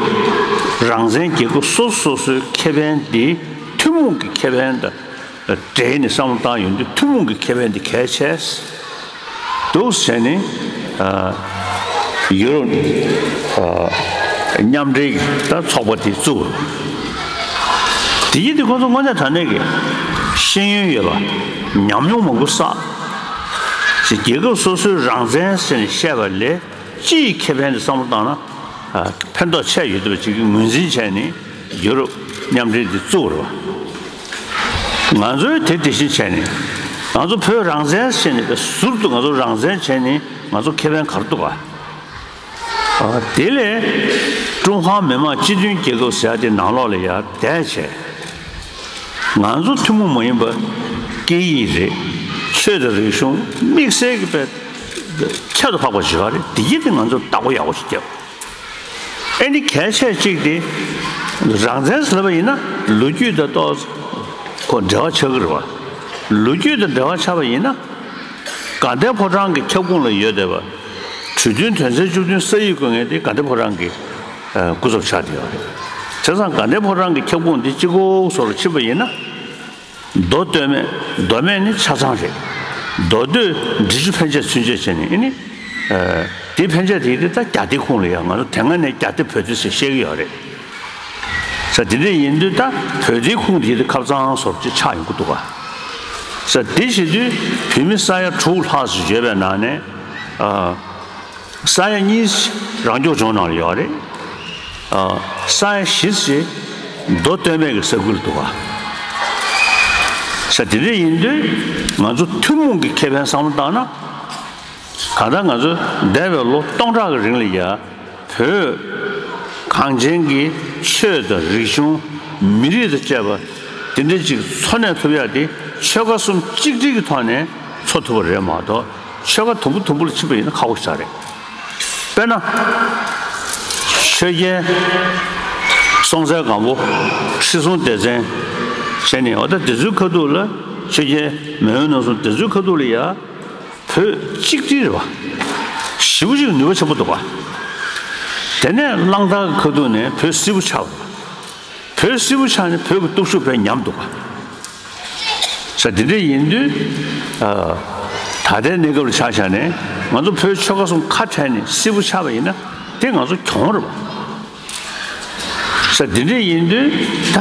རང་བཙན་རྒྱལ་ཁབ་སོ་སོ་སོ་སོའི་ཁེ་ཕན་འདི་ཐུན་མོང་གི་ཁེ་ཕན་དང་། འབྲེལ་ནས་བསམ་བློ་བཏང་ཡོང་དུས་ཐུན་མོང་གི་ཁེ་ཕན་དེ་གལ་ཆེ་འདུག་ཟེར་ནས་ཨ་ཡུ་རོབ་ཨ་མཉམ་འབྲེལ་གྱི་ད་ཚོགས་པ་དེ་བཙུགས། དེ་ཡིན་དུས་ཁོང་ཚོ་དངོས་གནས་དྲང་གནས་ཀྱི་ཤེས་ཡོན་ཡོད་པ་ཉམས་མྱོང་མང་པོ་བསགས། ཅིག་རྒྱལ་ཁབ་སོ་སོའི་རང་བཙན་ཟེར་ནས་བཤད་པ་ལས་སྤྱིའི་ཁེ་ཕན་དེ་བསམ་བློ་བཏང་ན་ཨ་ཕན་ཐོགས་ཆེ་ཡོད་འདུག་པ་ཅིག་གི་ངོས་འཛིན་བྱས་ནས་ཡུ་རོབ་མཉམ་འབྲེལ་དེ་བཙུགས་རེད་བ། ང་ཚོས་དེ་དེ་བཞིན་བྱས་ནས་ང་ཚོ་བོད་རང་བཙན་བྱས་ནས་ཟུར་དུ་ང་ཚོ་རང་བཙན་བྱས་ནས་ང་ཚོ་ཁེ་ཕན་ག་རེ་འདུག་ག་ཨ་དེ་ལས་ཀྲུང་ཧྭ་མི་དམངས་སྤྱི་མཐུན་རྒྱལ་ཁབ་ཟེར་ཡ་དེ་ནང་ལོགས་ལ་ཡར་བསྡད་བྱས། ང་ཚོ་ཐུན་མོང་མ་ཡིན་པ་སྐད་ཡིག་རེད། ཆོས་དང་རིག་གཞུང་དམིགས་བསལ་གྱི་དཔེ་ཁྱད་དུ་འཕགས་པ་ཞིག་རེད། དེ་ཡིན་དེ་ང་ཚོ་བདག་པོ་ཡག་པོ་ཞིག་བརྒྱབ། ཨེ་ནི་གལ་ཆེ་གཅིག་དེ་རང་བཙན་ཟེར་བ་ཡིན་ན་ལོ་རྒྱུས་དང་ཏོག་ ཁོ་འབྲེལ་བ་ཆགས་ཀྱི་རེད་བ། ལོ་རྒྱུས་དང་འབྲེལ་བ་ཆགས་པ་ཡིན་ན། དགའ་ལྡན་ཕོ་བྲང་གི་ཁྱབ་ཁོངས་ལ་ཡོད་བསྡད་པ། གྲོས་མཐུན་དོན་ཚན་བཅུ་བདུན་ས་ཡིག་བཀོད་མཁན་དེ་དགའ་ལྡན་ཕོ་བྲང་གི་ཨ་སྐུ་ཚབ་ཆགས་བསྡད་ཡོད་རེད། བྱས་ཙང་དགའ་ལྡན་ཕོ་བྲང་གི་ཁྱབ་ཁོངས་འདི་གཅིག་པོ་བཟོ་རུ་ཕྱིན་པ་ཡིན་ན། མདོ་སྟོད་སྨད། མདོ་སྨད་ནི་ཆ་ཚང་རེད། མདོ་སྟོད་འབྲི་ཆུ་ཕན་ཆད་ཚུན་ཆད་བྱས་ནས་ཨེ་ནི། ཨ་དེ་ཕན་ཆད་དེ་དེ་ད་རྒྱ་སྡེའི་ཁོངས་ལ་ཡ། ང་ཚོ་དེ་སྔ་ནས་རྒྱ་སྡེ་བོད་སྡེ་ཟེར་བཤད་ཀྱི་ཡོད་རེད། ས་དེ་འདྲ་ཡིན་དུས་ད་བོད་དེའི་ཁུངས་དེ་དེ་ཁབ་གཙང་བཟོ་ཅིག་ཆགས་ཡོང་གི་འདུག་ག། ས་དེ་བྱེད་དུས་བོད་མི་ས་ཡ་དྲུག་ལྷག་ཙམ་ཡོད་པའི་ནང་ནས། ཨ་ས་ཡ་གཉིས་རང་སྐྱོང་ལྗོངས་ནང་ལ་ཡོད་རེད། ཨ་ས་ཡ་བཞི་ཙམ་མདོ་སྟོད་སྨད་ཀྱི་ས་ཁུལ་འདུག་ག། ས་དེ་འདྲ་ཡིན་དུས་ང་ཚོ་ཐུན་མོང་གི་ཁེ་ཕན་བསམ་བློ་བཏང་ན། གང་ལྟར་ང་ཚོ་འདས་པའི་ལོ་སྟོང་ཕྲག་གི་རིང་ལ་ཡ། བོད་གངས་ཅན་གྱི་ཆོས་དང་རིག་གཞུང་། མི་རིགས་དང་བཅས་པ་དེ་འདྲ་ཅིག་འཚོ་གནས་ཐུབ་ཡག་དེ་ཆོལ་ཁ་གསུམ་གཅིག་སྒྲིལ་གྱི་ཐོག་ནས་འཚོ་ཐུབ་པ་རེད་མ་གཏོགས། ཆོལ་ཁ་དུམ་བུ་དུམ་བུ་ལ་ཕྱིན་པ་ཡིན་ན་ཁག་པོ་ཞིག་རེད། དཔེར་ན། ཆོས་རྒྱལ་སྲོང་བཙན་སྒམ་པོ། ཁྲི་སྲོང་ལྡེ་བཙན་བྱས་ནས། འོ་ད་དེ་ཚོའི་ཁ་ཐུག་ལ། ཆོས་རྒྱལ་མེས་དབོན་རྣམ་གསུམ་དེ་ཚོའི་ཁ་ཐུག་ལ་ཡ། བོད་གཅིག་སྒྲིལ་རེད་བ། ཞེ་པོ་ཅིག་ནུས་པ་ཆེན་པོ་འདུག་བ། དེ་ནས་གླང་དར་གྱི་ཁ་ཐུག་ནས་བོད་སིལ་བུ་ཆགས་པ། བོད་སིལ་བུ་ཆགས་ནས་བོད་ཀྱི་སྟོབས་ཤུགས་དཔེ་ཉམས་འདུག་བ། ས་འདི་འདྲ་ཡིན་དུས། ཨ་ད་ལྟའི་གནས་སྐབས་ལ་ཆ་བཞག་ནས་ང་ཚོ་བོད་ཆོལ་ཁ་གསུམ་ཁ་བྲལ་ནས་སིལ་བུ་ཆགས་པ་ཡིན་ན། དེ་ང་ཚོ་གྱོང་རེད་བ། ས་འདི་འདྲ་ཡིན་དུས་ད།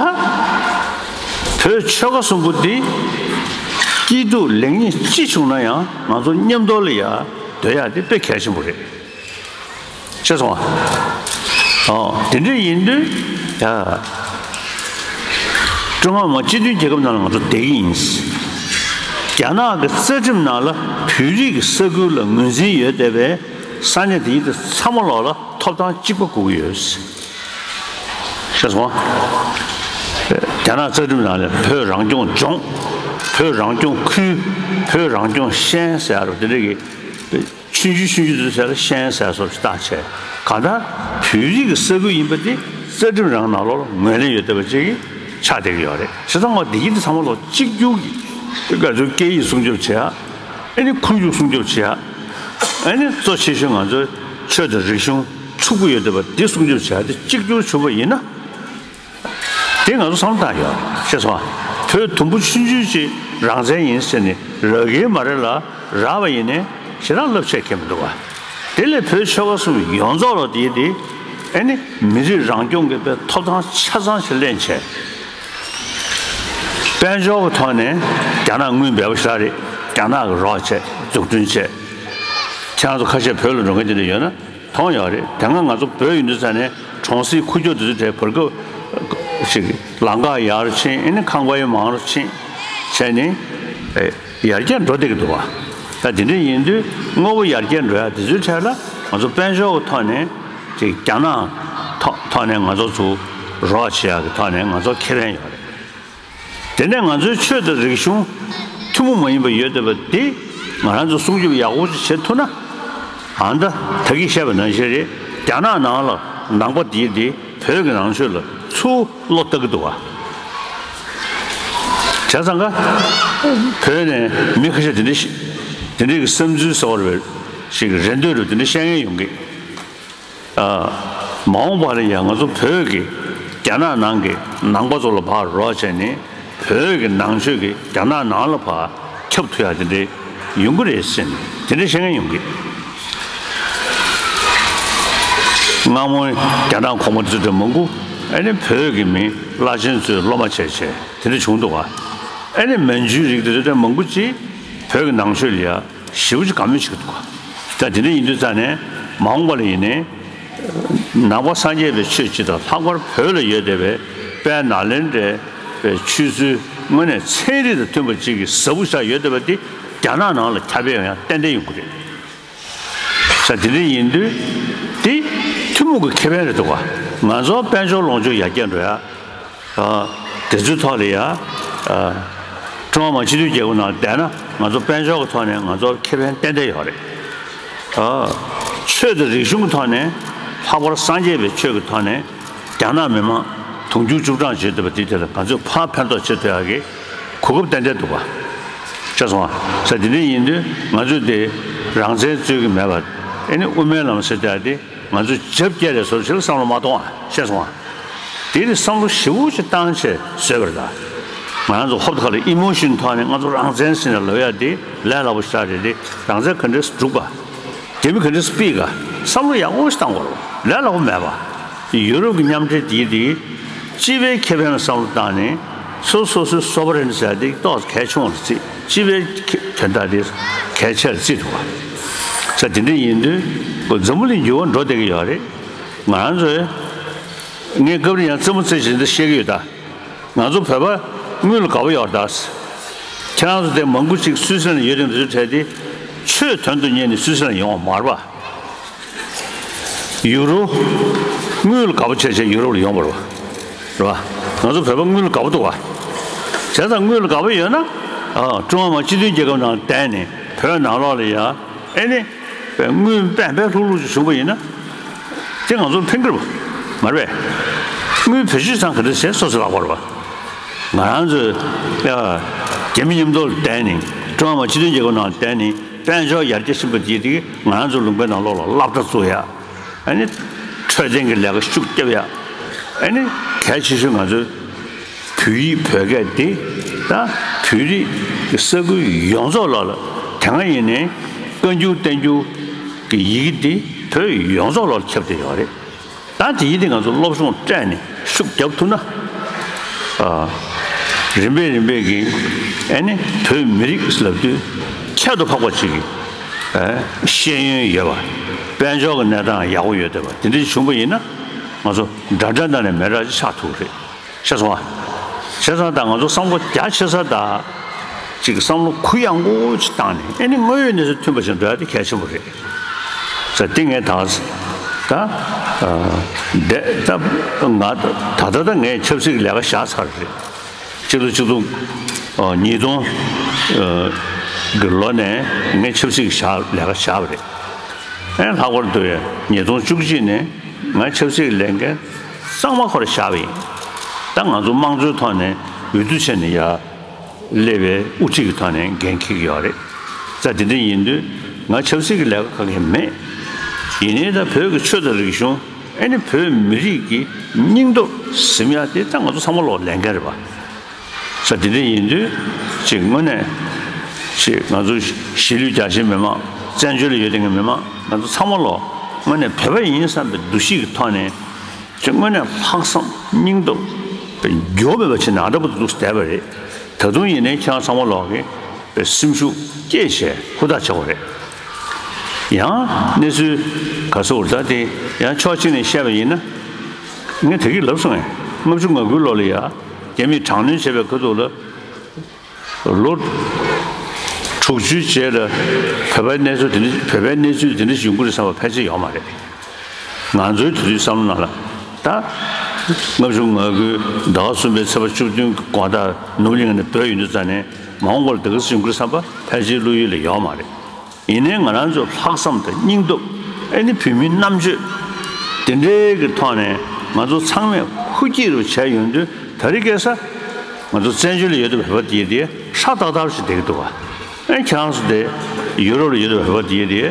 བོད་ཆོལ་ཁ་གསུམ་པོ་འདི་སྐྱིད་སྡུག་ལེགས་ཉེས་ཅི་བྱུང་ན་ཡང་ང་ཚོ་མཉམ་དུ་ལ་ཡ་སྡོད་ཡ་དེ་དཔེ་གལ་ཆེན་པོ་རེད། ཤེས་སོང་ཨ། ཨོ་དེ་འདྲ་ཡིན་དུས་ཡ། ཀྲུང་ཧྭ་མི་དམངས་སྤྱི་མཐུན་རྒྱལ་ཁབ་ནང་ལ་ང་ཚོ་བསྡད་ཀྱི་ཡིན། རྒྱ་ནག་གི་རྩ་ཁྲིམས་ནང་ལ་བོད་རིགས་ཀྱི་ས་ཁུལ་ལ་ངོས་འཛིན་ཡོད་བསྡད་པའི་ས་གནས་དེ་ཚོ་ཚང་མ་ལོག་ལ་ཐོབ་ཐང་གཅིག་པ་དགོས་ཀྱི་ཡོད། ཤེས་སོང་ཨ། རྒྱ་ནག་རྩ་ཁྲིམས་ནང་ལ་བོད་རང་སྐྱོང་ལྗོངས། བོད་རང་སྐྱོང་ཁུལ། བོད་རང་སྐྱོང་ཤན་ཟེར་ཡ་རུ་དེ་འདྲ་གི། ཆུང་ཆུང་ཆུང་ཆུང་དེ་ཚོ་ལ་ཤན་ཟེར་སོགས་ཀྱི་རྟགས་བྱས། གང་ལྟར་བོད་རིགས་ཀྱི་ས་ཁུལ་ཡིན་པ་དེ་རྩ་ཁྲིམས་རང་ནང་ལོགས་ལ་ངོས་ལེན་ཡོད་བསྡད་པ་ཅིག་ཆགས་བསྡད་ཀྱི་ཡོད་རེད། བྱས་ཙང་ང་འདི་གི་འདི་ཚང་མ་ལོག་གཅིག་གྱུར་གྱི་ང་ཚོའི་སྐད་ཡིག་སྲུང་སྐྱོབ་བྱེད་ཡ། ཨ་ནི་ཁོར་ཡུག་སྲུང་སྐྱོབ་བྱེད་ཡ། ཨ་ནི་གཙོ་ཆེ་ཤོས་ང་ཚོའི་ཆོས་དང་རིག་གཞུང་ཕྱུག་པོ་ཡོད་བསྡད་པ་འདི་སྲུང་སྐྱོབ་བྱེད་ཡ་དེ་གཅིག་གྱུར་བྱུང་བ་ཡིན་ན། དེ་ང་ཚོ་བསམ་བློ་བཏང་ཡོད། ཤེས་སོང་ཨ། བོད་དུམ་བུ་ཆུང་ཆུང་ཅིག་རང་བཙན་ཡིན་ཟེར་ནས་རག་གི་མ་རེད་ལ། རག་པ་ཡིན་ནའི་ཞེ་དྲག་རླབས་ཆེ་གི་མི་འདུག་བ། དེ་ལས་བོད་ཆོལ་ཁ་གསུམ་ཡོངས་རྫོགས་ལ་དེ་དེ་ཨེ་ནི་མི་རིགས་རང་སྐྱོང་གི་དཔེ་ཐོབ་ཐང་ཆ་ཚང་ཞིག་ལེན་བྱས། དཔལ་འབྱོར་གྱི་ཐོག་ནས་རྒྱ་ནག་དངུལ་འབེལ་པོ་ཞེ་དྲག་རེད། རྒྱ་ནག་གི་རོགས་བྱས། འཛུགས་སྐྲུན་བྱས། ཁྱེད་རང་ཚོ་ཁ་ཤས་བོད་ལ་འགྲོ་མཁན་དེ་འདྲ་ཡོད་ན། མཐོང་ཡོད་རེད། དེ་སྔ་ང་ཚོ་བོད་ཡིན་དུས་ཙ་ནས་གྲོང་གསེབ་ཁུག་ཀྱོག་དེ་ཚོ་དེ་བར་སྐབས་ཤིག་ལམ་ཁ་ཡག་རུ་ཕྱིན། ཨེ་ནི་ཁང་པ་ཡང་མང་རུ་ཕྱིན་བྱས་ནས་ཡར་རྒྱས་འགྲོ་བསྡད་ཀྱི་འདུག་བ། ད་དེ་འདྲ་ཡིན་དུས་དངོས་པོ་ཡར་རྒྱས་འགྲོ་ཡ་དེ་ཚོའི་གྲས་ལ་ང་ཚོ་དཔལ་འབྱོར་གྱི་ཐོག་ནས་ཅིག་རྒྱ་ནག་ཐོག་ཐོག་ནས་ང་ཚོ་ཚུར་རོགས་བྱེད་ཡ་གི་ཐོག་ནས་ང་ཚོ་ཁེ་ཕན་ཡོད་རེད། དེ་ནས་ང་ཚོའི་ཆོས་དང་རིག་གཞུང་ཐུན་མོང་མ་ཡིན་པ་ཡོད་བསྡད་པ་འདི་ང་རང་ཚོ་སྲུང་སྐྱོབ་ཡག་པོ་ཞིག་བྱེད་ཐུབ་ན། ཨ་ད་ད་གིན་བཤད་པ་ནང་བཞིན་རེད། རྒྱ་ནག་ནང་ལ་ནང་པ་འདིས་འདི་བོད་ཀྱི་ནང་ཆོས་ལ་ཚུར་བློ་བཏང་གི་འདུག་བ། བྱས་ཙང་ཀ་བོད་ནས་མི་ཁ་ཤས་དེ་འདྲ་ཞིག་དེ་འདྲའི་གི་བསམ་ཚུལ་ཟེར་བ་རེད། ཞིག་རེ་འདོད་རུ་དེ་འདྲ་བཤད་མཁན་ཡོང་གི། ཨ། མ་འོངས་པ་ལ་ཡང་ང་ཚོ་བོད་ཀྱི་རྒྱ་ནག་ནང་གི་ནང་པ་ཚོ་ལ་ཕར་རོགས་བྱས་ནས་བོད་ཀྱི་ནང་ཆོས་ཀྱི་རྒྱ་ནག་ནང་ལ་ཕར་ཁྱབ་ཐུབ་ཡག་དེ་འདྲའི་ཡོང་གི་རེད་ཟེར་ནས་དེ་འདྲའི་བཤད་མཁན་ཡོང་གི། སྔ་མོ་རྒྱ་ནག་གོང་མ་དེ་ཚོ་འདྲ་མང་པོ་ཨ་ནི་བོད་ཀྱི་མི་བླ་ཆེན་ཚོས་སློབ་མ་བྱས་བྱས་དེ་འདྲ་བྱུང་འདུག་ག། ཨ་ནི་མན་ཇུའི་རིགས་དེ་ཚོ་འདྲ་མང་པོ་ཅིག་བོད་ཀྱི་ནང་ཆོས་ལ་ཡ། ཞེ་པོ་ཅིག་དགའ་མོས་བྱེད་ཀྱི་འདུག་ག། ད་དེ་འདྲ་ཡིན་དུས་ཙང་ནས་མ་འོངས་པ་ལ་ཡིན་ནའི་ནང་པ་སངས་རྒྱས་པའི་ཆོས་སྤྱི་དང་ལྷག་པར་བོད་ལ་ཡོད་བསྡད་པའི་དཔལ་ནཱ་ལེནྡྲའི་ཆོས་ཚུལ་དངོས་གནས་ཚན་རིག་དང་མཐུན་པ་ཅིག་གི་ཟབ་པོ་ཞིག་ཡོད་བསྡད་པ་འདི་རྒྱ་ནག་ནང་ལ་ཁྱབ་སྤེལ་ཡོང་ཡ་ཏན་ཏན་ཡོང་གི་རེད། ས་དེ་འདྲ་ཡིན་དུས་དེ་ཐུན་མོང་གི་ཁེ་ཕན་རེད་འདུག་ག། ང་ཚོ་དཔལ་འབྱོར་ལོངས་སྤྱོད་ཡར་རྒྱས་འགྲོ་ཡ། ཨ། དེ་ཚོའི་ཐོག་ལ་ཡ། ཨ། ཀྲུང་ཧྭ་མི་དམངས་སྤྱི་མཐུན་རྒྱལ་ཁབ་ནང་བསྡད་ན་ང་ཚོ་དཔལ་འབྱོར་གྱི་ཐོག་ནས་ང་ཚོར་ཁེ་ཕན་ཏན་ཏན་ཡོད་རེད། ཨ། ཆོས་དང་རིག་གཞུང་གི་ཐོག་ནས་ལྷག་པར་སངས་རྒྱས་པའི་ཆོས་ཀྱི་ཐོག་ནས་རྒྱ་ནག་མི་དམངས་དུང་ཕྱུར་བཅུ་གྲངས་བྱེད་ཐུབ་པ་དེ་དེ་ལ་ང་ཚོས་ཕར་ཕན་ཐོགས་བྱེད་ཐུབ་ཡག་གི་ གོ་སྐབས་ཏན་ཏན་འདུག་པ། ཤེས་སོང་ཨ། ས་དེ་འདྲ་ཡིན་དུས་ང་ཚོས་དེ་རང་བཙན་རྩོད་ཀྱི་མེད་པ། ཨེ་ནི་དབུ་མའི་ལམ་ཟེར་ཡ་དེ་ང་ཚོས་རྒྱབ་བསྐྱལ་རེད་བཟོ་ཞིག་ལ་བསམ་བློ་མ་གཏོང་ཨ། ཤེས་སོང་ཨ། དེ་ནི་བསམ་བློ་ཞེ་པོ་ཅིག་བཏང་བྱས་བཟོས་པ་རེད་ད། ང་རང་ཚོ་ཧོབ་ཁ་ལ་ཨི་མོ་ཤོན་ཐོག་ནས་ང་ཚོ་རང་བཙན་ཟེར་ནས་ལབ་ཡ་དེ་ལས་སླ་པོ་ཞིག་རེད་དེ། རང་བཙན་ག་འདྲས་སྒྲུག་པ། རྒྱ་མི་ག་འདྲས་སྤེལ་ག། བསམ་བློ་ཡག་པོ་ཞིག་བཏང་དགོས་རེད། ལས་སླ་པོ་མེད་པ། ཡུ་རོབ་ཀྱི་མཉམ་འབྲེལ་དེ་དེ་སྤྱི་པའི་ཁེ་ཕན་ལ་བསམ་བློ་བཏང་ནས་སོ་སོ་སོའི་སོ་པ་རེད་ཟེར་དེ་ཏོག་ཙམ་གལ་ཆུང་བ་རེད། སྤྱི་པའི་དོན་དག་དེ་གལ་ཆེ་བརྩིས་འདུག་བ། ས་དེ་འདྲ་ཡིན་དུས་ཁོ་འཛམ་བུ་གླིང་འགྱུར་བ་འགྲོ་བསྡད་ཀྱི་ཡོད་རེད། ང་རང་ཚོས་ངས་སྐབས་རེ་ཡང་རྩེད་མོ་རྩེ་བཞིན་འདི་བཤད་ཀྱི་ཡོད་ད། ང་ཚོ་བོད་པ་དངུལ་ལ་དགའ་པོ་ཡོད་རེད་ད། ཁྱེད་རང་ཚོ་དེ་མང་པོ་ཅིག་སུད་སི་ལན་ཡོད་དེ་འདི་ཚོ་བྲལ་ཏེ་ཆོས་དོན་དུ་གཉེར་ནས་སུད་སི་ལན་ཡོང་བ་མ་རེད་པ། ཡུ་རོ། དངུལ་ལ་དགའ་པོ་བྱས་བྱས་ཡུ་རོབ་ལ་ཡོང་བ་རེད་པ། རེད་པ། ང་ཚོ་བོད་པ་དངུལ་ལ་དགའ་པོ་འདུག་པ། བྱས་ཙང་དངུལ་ལ་དགའ་པོ་ཡོད་ན། ཨ། ཀྲུང་ཧྭ་མི་དམངས་སྤྱི་མཐུན་རྒྱལ་ཁབ་ནང་བསྡད་ནས་བོད་ནང་ལོགས་ལ་ཡ། ཨེ་ནི། པའི་དངུལ་པན་པན་ལྷུག་ལྷུག་ཅིག་བྱུང་བ་ཡིན་ན། དེ་ང་ཚོར་ཕན་གྱི་རེད་པ། མ་རེད་པས། དངུལ་བེད་སྤྱོད་ཚང་ག་འདྲ་བྱས་སོ་སོ་ལག་པར་བ། ང་རང་ཚོས་ཡ། རྒྱ་མི་མཉམ་དུ་བསྡད་ནས་ཀྲུང་ཧྭ་མི་དམངས་སྤྱི་མཐུན་རྒྱལ་ཁབ་ནང་བསྡད་ནས་དཔལ་འབྱོར་ཡར་རྒྱས་ཕྱིན་པ་དེ་དེ་ང་རང་ཚོའི་ལུང་པའི་ནང་ལོགས་ལ་སློབ་གྲྭ་བཙུགས་ཡ། ཨ་ནི། འཕྲོད་བསྟེན་གྱི་ལས་ཀ་ཤུགས་རྒྱབ་ཡ། ཨ་ནི། གལ་ཆེ་ཤོས་ང་ཚོའི་བོད་ཡིག་བོད་སྐད་འདི་ད་བོད་རིགས་ཀྱི་ས་ཁུལ་ཡོངས་རྫོགས་ལོགས་ལ་དེ་སྔ་ཡིན་ནའི་བཀའ་འགྱུར་བསྟན་འགྱུར་གྱི་ཡི་གེ་འདི་བོད་ཡོངས་རྫོགས་ལོགས་ལ་ཁྱབ་བསྡད་ཡོད་རེད། ད་དེ་ཡིན་དུས་ང་ཚོ་སློབ་སྦྱོང་སྤྲད་ནས་ཤུགས་རྒྱབ་ཐུབ་ན། ཨ། རིམ་པས་རིམ་པས་ཀྱིས་ཨ་ནི་བོད་མི་རིགས་ལབ་དུས་ཁྱད་དུ་འཕགས་པ་ཅིག་གི་ཨ། ཤེས་ཡོན་ཡོད་པ། དཔལ་འབྱོར་གྱི་གནས་སྟངས་ཡག་པོ་ཡོད་བསྡད་པ་དེ་འདྲ་བྱུང་པ་ཡིན་ན། ང་ཚོ་འདྲ་འདྲ་འདྲ་ནས་མི་འདྲ་ཅིག་ཆགས་ཐུབ་ཀྱི་རེད། ཤེས་སོང་ཨ། བྱས་ཙང་ད་ང་ཚོ་བསམ་བློ་རྒྱ་ཆེ་ས་དང་། ཅིག་བསམ་བློ་གུ་ཡངས་པོ་ཅིག་བཏང་ནས་ཨེ་ནི་དངོས་ཡོད་གནས་ཚུལ་མཐུན་པ་ཞིག་འགྲོ་ཡ་དེ་གལ་ཆེན་པོ་རེད། ཟེར་ཏེ་ངས་ད། ད། ཨ། འདས་ད་ང་ད་ད་ད་ངས་ཆབ་སྲིད་ཀྱི་ལས་ཀ་བཞག་ཚར་རེད། སྤྱི་ལོ་ཆིག་སྟོང་། ཨ། ཉིས་སྟོང་། ཨ། གི་ལོ་ནས་ངས་ཆབ་སྲིད་ཀྱི་བཞག་ལས་ཀ་བཞག་པ་རེད། ཨེ་ལྷག་པར་དུ་ཡ་ཉིས་སྟོང་བཅུ་གཅིག་ནས་ང་ཆབ་སྲིད་ཀྱི་ལས་འགན་གཙང་མ་ཁོ་རང་བཞག་པ་ཡིན། ད་ང་ཚོ་དམངས་གཙོའི་ཐོག་ནས་འོས་བསྡུ་བྱས་ནས་ཡ། སླེབས་པའི་དབུ་ཁྲིད་ཀྱི་ཐོག་ནས་འགན་འཁྱེར་གྱི་ཡོད་རེད། ད་དེ་འདྲ་ཡིན་དུས་ང་ཆབ་སྲིད་ཀྱི་ལས་ཀ་ག་གེ་མེད། ཡིན་ནའི་ད་བོད་ཀྱི་ཆོས་དང་རིག་གཞུང་ཨེ་ནི་བོད་མི་རིགས་ཀྱི་སྙིང་སྟོབས་ཟིན་ཡ་དེ་ད་ང་ཚོ་ཚང་མ་ལོག་ལས་འགན་རེད་པ། ད་དེ་འདྲ་ཡིན་དུས་ཅིག་དངོས་གནས་ཅིག་ང་ཚོ་གཞིས་ལུས་རྒྱ་ཆེའི་མི་མང་བཙན་བྱོལ་ལ་ཡོད་བསྡད་མཁན་མི་མང་ང་ཚོ་ཚང་མ་ལོག་དངོས་གནས་བོད་པ་ཡིན་བསམ་པའི་འདུ་ཤེས་ཀྱི་ཐོག་ནས། ཅིག་དངོས་གནས་ལྷག་བསམ་སྙིང་སྟོབས་དཔེ་འགྱུར་བ་མེད་པ་ཅིག་ནང་འདྲ་པོ་འདུག་བསྡད་པ་རེད། ད་དུང་ཡིན་ནའི་ཁྱེད་རང་ཚང་མ་ལོག་གིས་དཔེ་སེམས་ཤུགས་བསྐྱེད་བྱས་ཧུར་ཐག་བྱེད་དགོས་རེད། ཡང་གནས་ཚུལ་ག་ཚོད་འོར་ད་དེ་ཡང་ཕྱོགས་གཅིག་ནས་བཤད་པ་ཡིན་ན། ངས་དེ་གི་ལབ་སོང་ངས། ལྔ་བཅུ་ང་དགུའི་ལོ་ལ་ཡ་རྒྱ་མིས་དྲག་གནོན་བྱས་པའི་ཁ་ཐུག་ལ། ལོ་དྲུག་ཅུའི་རྗེས་ལ་བོད་པའི་གནས་ཚུལ་དེ་འདྲ། བོད་པའི་གནས་ཚུལ་དེ་འདྲ་ཡོང་གི་རེད་བསམ་པ་ཕལ་ཆེར་ཡོད་མ་རེད། ང་ཚོའི་དུས་ཚོད་བསམ་བློ་ནང་ལ་ད། ལྔ་བཅུ་ང་དགུའི་ཟླ་བ་གསུམ་པའི་ཚེས་པ་བཅུ་བདུན་གྱི་དགོང་དག་ནོར་བུ་གླིང་ནས་བྲོས་ཡོང་དུས་ཙ་ནས་མ་འོངས་པར་དེ་ག་ཚོད་ཡོང་གི་རེད་བསམ་པ་ཕལ་ཆེར་བློ་ཡུལ་ལ་ཡོད་མ་རེད། ཡིན་ནའི་ང་རང་ཚོའི་ལྷག་བསམ་དང་སྙིང་སྟོབས། ཨེ་ནི་བོད་མིའི་རྣམ་དཔྱོད་དེ་འདྲའི་གི་ཐོག་ནས་ང་ཚོ་ཚང་མས་ཧུར་སྐྱེད་རུ་བྱས་ཡོང་དུས་ད་རེས་ཁ་སང་ང་ཚོ་བཙན་བྱོལ་ལ་ཡོད་དུས་བོད་པ་དེ་དེ་ཧྲ་ཏག་ཏག་ཞིག་བསྡད་ཀྱི་འདུག་ག། ཨེ་ཁྱེད་རང་ཚོ་དེ་ཡུ་རོབ་ལ་ཡོད་དུས་བོད་པ་དེ་དེ་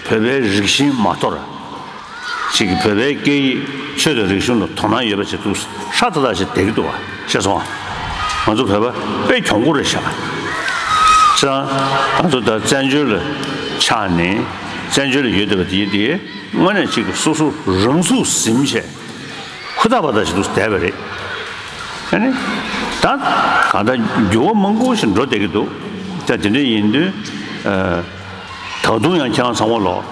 བོད་པའི་རིགས་ཤིག་མ་གཏོགས་ར། ཅིག་བོད་པའི་སྐད་ཡིག་ཆོས་དང་རིག་གཞུང་ལ་དོ་སྣང་ཡོད་པ་ཞིག་འདུག་ཧྲ་ཏག་ཏག་ཞིག་བསྡད་ཀྱི་འདུག་ག། ཤེས་སོང་ཨ། ང་ཚོ་བོད་པ་དཔེ་གྱོང་པོ་རེད་ཤག། བྱས་ཙང་ང་ཚོ་ད་བཙན་བྱོལ་ལ་ཆགས་ནས་བཙན་བྱོལ་ལ་ཡོད་བསྡད་པ་དེ་དེ་དངོས་གནས་ཅིག་སོ་སོ་རང་ཚུགས་ཟིན་བྱས་ཧུར་ཐག་པ་ཐག་ཞིག་འདུག་བསྡད་པ་རེད། ཨ་ནི་ད་གང་ལྟར་འགྱུར་བ་མང་པོ་ཞིག་འགྲོ་བསྡད་ཀྱི་འདུག། ད་དེ་འདྲ་ཡིན་དུས་ད་དུང་ཡང་ཁྱེད་རང་ཚང་མ་ལོག།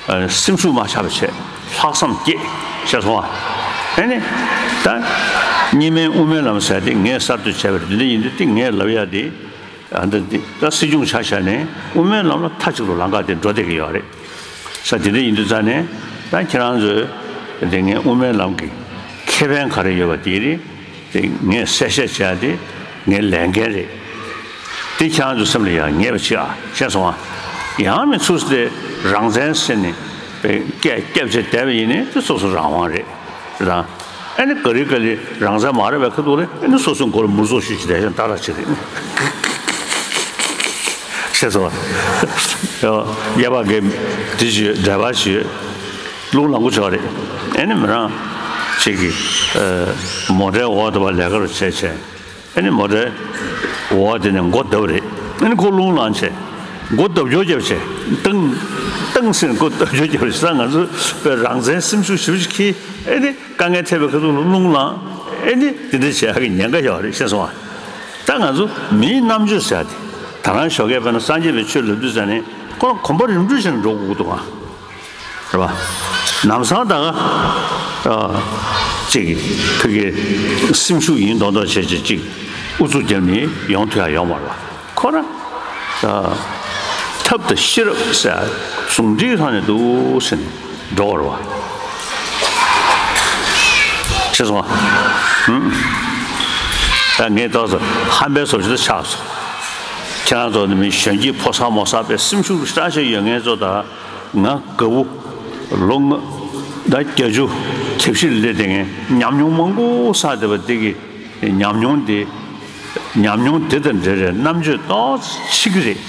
ཨ། སེམས་ཤུགས་མ་ཆག་པ་བྱས། ལྷག་བསམ་བསྐྱེད། ཤེས་སོང་ཨ། ཨ་ནི། ད། གཉིས་སྨན་དབུ་མའི་ལམ་ཟེར་དེ་ངས་གསར་གཏོད་བྱས་པ་རེད། དེ་འདྲ་ཡིན་དུས་དེ་ངས་ལབ་ཡ་དེ། ཨ། འདི་འདི་ད་སྲིད་སྐྱོང་ཆ་བཞག་ནས་དབུ་མའི་ལམ་ལ་མཐའ་གཅིག་ཏུ་ལམ་ཁ་དེ་འགྲོ་བསྡད་ཀྱི་ཡོད་རེད། ས་དེ་འདྲ་ཡིན་དུས་ཙང་ནས་ད་ཁྱེད་རང་ཚོས་དེ་ངས་དབུ་མའི་ལམ་གྱི་ཁེ་ཕན་ག་རེ་ཡོད་པ་དེ་རེད། དེ་ངས་གསལ་བཤད་བྱས་ཏེ་ངའི་ལས་འགན་རེད། དེ་ཁྱེད་རང་ཚོ་སེམས་ལ་ཡང་ངེས་པ་བྱེད་ཨ། ཤེས་སོང་ཨ། ཡང་མི་ཚུགས་ཏེ་རང་བཙན་ཟེར་ནས་སྐད་རྒྱབ་བྱས་བསྡད་པ་ཡིན་ནའི་དེ་སོ་སོ་རང་དབང་རེད། རེད་དང་། ཨ་ནི་ག་རི་ག་ལི་རང་བཙན་མ་རེད་པའི་ཁ་ཐུག་ལ་ཨ་ནི་སོ་སོའི་མགོ་ལ་མུར་ཙོག་ཞུས་ཅི་བསྡད་ཤག་ཏག་ཏག་ཅིག་རེད། ཤེས་སོང་། ཡ་ཡ་པ་གི་དེ་ཞུས་འདྲ་པར་ཞུས། རླུང་ལངས་པོ་ཆགས་རེད། ཨ་ནི་མི་རང་ཅིག་གིས་མོ་ཊའི་འོག་ཏུ་བ་ལས་ཀ་རུ་བྱས་བྱས། ཨ་ནི་མོ་ཊའི་འོག་དེ་ནས་མགོ་བརྡབས་རེད། ཨ་ནི་ཁོ་རླུང་ལངས་བྱས། མགོ་བརྡབ་སྐྱོར་བརྒྱབ་བྱས། ཏང་། ཏང་ཟེར་མགོ་བརྡབ་སྐྱོར་བརྒྱབ་བྱས། ས་ང་ཚོ་པའི་རང་བཙན་སེམས་ཤུགས་ཞེ་པོ་ཅིག་ཁྱི། ཨ་ནི་དཀའ་ངལ་འཕྲད་པའི་ཁ་ཐུག་ལ་རླུང་ལངས། ཨ་ནི་དེ་འདྲ་བྱེད་ཡག་གི་ཉེན་ཁ་ཡོད་རེད། ཤེས་སོང་ཨ། ད་ང་ཚོ་མིའི་རྣམ་དཔྱོད་ཟེར་ཡག་དེ། ད་རང་ཞོགས་ཀས་དཔེར་ན་སངས་རྒྱས་པའི་ཆོས་ལབ་དུས་ཙང་ནས་ཁོ་རང་གོམ་པ་རིམ་བགྲོད་བྱས་ནས་འགྲོ་དགོས་ཀྱི་འདུག་ཨ། རེད་པ། ལམ་སང་ད་ག་ཨ། ཅིག་ཕ་གིའི་སེམས་ཤུགས་ཡིན་མདོག་མདོག་བྱས་བྱས་ཅིག་ཨུ་ཚུགས་བརྒྱབ་ནས་ཡོང་ཐུབ་ཡག་ཡོད་མ་རེད་པ། ཁོ་རང་ཨ། ཐབས་དང་ཤེས་རབ་ཟེར་ཡག་ཟུང་འབྲེལ་ཐོག་ནས་འདུག་ཟེར་ནས་འགྲོ་བ་རེད་པ། ཤེས་སོང་ཨ། ཧུམ། ད་ངས་ཏོག་ཙམ་ཧམ་པའི་བཟོ་ཞིག་ཏུ་ཆགས་སོང་། ཁྱེད་རང་ཚོ་ནི་མི་གཞོན་སྐྱེས་ཕོ་གསར་མོ་གསར་པའི་སེམས་ཤུགས་སྲ་ཞིང་ཡོད་མཁན་ཚོ་དང་། ང་དགའ་བོ། ལོ་ལྔ། ཟླ་བརྒྱད་ཅུ། གྱ་བཞི་ལ་སླེབས་བསྡད་མཁན་ཉམས་མྱོང་མང་པོ་བསགས་བསྡད་པ་འདི་གི་ཉམས་མྱོང་འདི། ཉམས་མྱོང་འདི་དང་འབྲེལ་བའི་རྣམ་དཔྱོད་ཏོག་ཙམ་ཆེ་གི་རེད།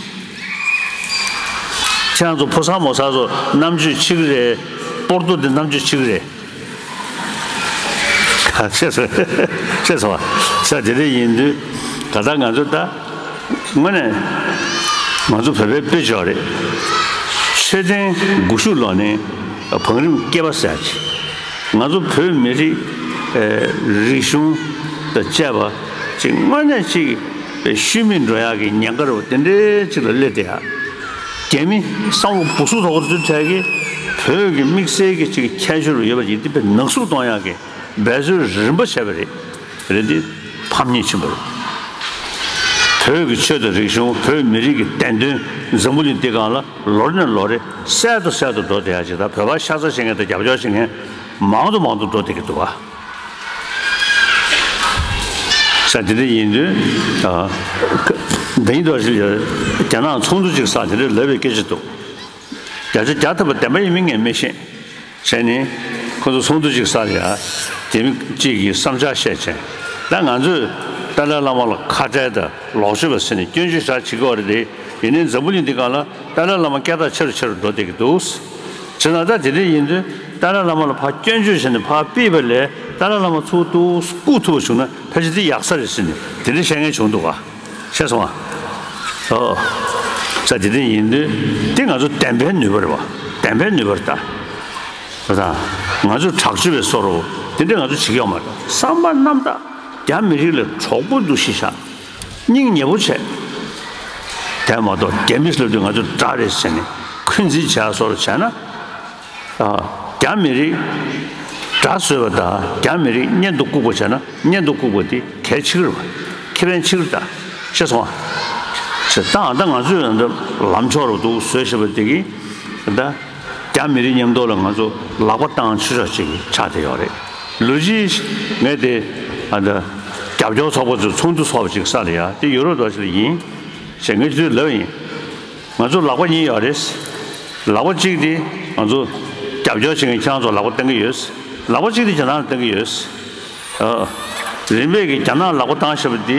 ཁྱེད་རང་ཚོ་ཕོ་གསར་མོ་གསར་ཚོ་རྣམ་དཔྱོད་ཆེ་གི་རེད། སྤོར་ཏོ་འདི་རྣམ་དཔྱོད་ཆེ་གི་རེད། ཤེས་སོང་། ཤེས་སོང་བ། ས་དེ་འདྲ་ཡིན་དུས་ད་ལྟ་ང་ཚོ་ད་དངོས་གནས་ང་ཚོ་བོད་པའི་དཔེ་ཆ་རེད། མཆོད་རྟེན་སྒོ་ཕྱུགས་ལོག་ནས་བང་རིམ་སྐེད་པ་ཟེར་ཅིག་ང་ཚོ་བོད་མི་རིགས་རིག་གཞུང་དང་བཅས་པ་ཅིག་དངོས་གནས་ཅིག་ཤུལ་མིད་འགྲོ་ཡག་གི་ཉེན་ཁ་རུ་དེ་འདྲའི་ཅིག་ལ་སླེབས་བསྡད་ཡག་རྒྱ་མི་བསམ་བློ་སྦུ་སུབ་དོག་པོ་ཚོའི་གྲས་ཀྱིས་བོད་ཀྱི་དམིགས་བསལ་གྱི་ཅིག་ཁྱད་ཆོས་རུ་ཡོད་པ་ཅིག་འདི་དཔེ་ནག་བསུབ་གཏོང་ཡག་གི་འབད་རྩོལ་རིམ་པ་བྱས་པ་རེད། རེད་དེ་ཕམ་ཉེས་ཕྱིན་པ་རེད། བོད་ཀྱི་ཆོས་དང་རིག་གཞུང་བོད་མི་རིགས་ཀྱི་བདེན་དོན་འཛམ་བུ་གླིང་འདི་སྒང་ལ་ལོ་རེ་ནས་ལོ་རེ་གསལ་དུ་གསལ་དུ་འགྲོ་བསྡད་ཡག་ཅིག་དང་བོད་པ་ཤ་ཚ་བྱེད་མཁན་དང་རྒྱབ་སྐྱོར་བྱེད་མཁན་མང་དུ་མང་དུ་འགྲོ་བསྡད་ཀྱི་འདུག་བ། ས་དེ་འདྲ་ཡིན་དུས། ཨ། འདི་ཡིན་དུས་རྒྱ་ནག་ཚོགས་འདུ་ཅིག་ས་དེ་འདྲ་ལབ་པའི་སྐད་ཆ་འདུག་བརྒྱ་ཆ་བརྒྱ་ཐམ་པ་བདེན་པ་ཡིན་མིན་ངས་མི་ཤེས། བྱས་ནས་ཁོ་ཚོ་ཚོགས་འདུ་ཅིག་ས་ལ་ཡ། དེ་མི་གཅིག་གིས་བསམ་འཆར་བཤད་བྱས། ད་ང་ཚོས་ཏཱ་ལའི་བླ་མ་ལ་ཁ་བྲལ་དང་ལོག་སྤྱོད་པ་ཟེར་ནས་སྐྱོན་བརྗོད་ཞེ་དྲག་བྱེད་ཀྱི་ཡོད་རེད་དེ། ཡིན་ནའི་འཛམ་བུ་གླིང་འདི་སྒང་ལ་ཏཱ་ལའི་བླ་མ་སྐད་གྲགས་ཆེ་རུ་ཆེ་རུ་འགྲོ་བསྡད་ཀྱི་འདུག་བྱས་ན་ད་དེ་འདྲ་ཡིན་དུས་ཏཱ་ལའི་བླ་མ་ལ་ཕར་སྐྱོན་བརྗོད་བྱས་ནས་ཕར་ཕུད་པ་ལས་ཏཱ་ལའི་བླ་མ་ཚུར་ཏུ་བཀུག་ཐུབ་པ་བྱུང་ན་ཕལ་ཆེར་དེ་ཡག་ས་རེད་ཟེར་ནས་དེ་འདྲ་བཤད་མཁན་བྱུང་འདུག་ག་ཤེས་སོང་ཨ། ཨོ། ས་དེ་འདྲ་ཡིན་དུས་དེ་ང་ཚོ་བདེན་པའི་ནུས་པ་རེད་བ། བདེན་པའི་ནུས་པ་རེད་ད། ད་ང་ཚོ་དྲག་སྤྱོད་པའི་བཟོ་འདྲ་དེ་འདྲ་ང་ཚོ་བྱེད་ཀྱི་ཡོད་མ་རེད། བསམ་པ་རྣམ་དག་རྒྱ་མི་རིགས་ལ་གྲོགས་པོ་འདུ་ཤེས་བཞག་སྙིང་ཉེ་པོ་བྱས། དེ་མ་གཏོགས་རྒྱ་མི་ལབ་དུས་ང་ཚོ་དགྲ་རེད་ཟེར་ནས་འཁོན་འཛིན་བྱས་བཟོ་འདྲ་བྱས་ན། ཨ། རྒྱ་མི་རིགས་དགྲ་བཟོས་པ་དང་རྒྱ་མི་རིགས་གཉེན་དུ་བཀུག་པ་བྱས་ན་གཉེན་དུ་བཀུག་པ་དེ་གལ་ཆེ་གི་རེད་བ། ཁེ་ཕན་ཆེ་གི་རེད་ད། ཤེས་སོང་ཨ། ཞེས་ད་ད་ང་ཚོས་ད་ལམ་ཕྱོགས་རུ་འདུག་བཟོས་བཞག་པ་དེ་གིས་ད་རྒྱ་མི་རིགས་མཉམ་དུ་ལ་ང་ཚོ་ལག་པ་བཏང་ཆོག་ཆོག་ཅིག་ཆགས་བསྡད་ཡོད་རེད། ལོ་རྒྱུས་ངས་དེ་ཨ་ད་རྒྱབ་སྐྱོར་ཚོགས་པ་ཚོས་ཚོགས་འདུ་ཚོགས་པ་ཅིག་ས་ལ་ཡ་དེ་ཡོད་རོགས་འདུག་ཅིག་ལ་ཡིན། ཞེས་ངས་དུས་ལབ་ཡིན། ང་ཚོ་ལག་པ་གཉིས་ཡོད་རེད། ལག་པ་གཅིག་དེ་ང་ཚོ་རྒྱབ་སྐྱོར་བྱེད་མཁན་ཁྱེད་རང་ཚོ་ལག་པ་བསྟན་གྱི་ཡོད། ལག་པ་གཅིག་དེ་རྒྱ་ནག་ལ་བསྟན་གྱི་ཡོད། ཨ། རིམ་པས་ཀྱི་རྒྱ་ནག་ལག་པ་བཏང་བཞག་པ་དེ་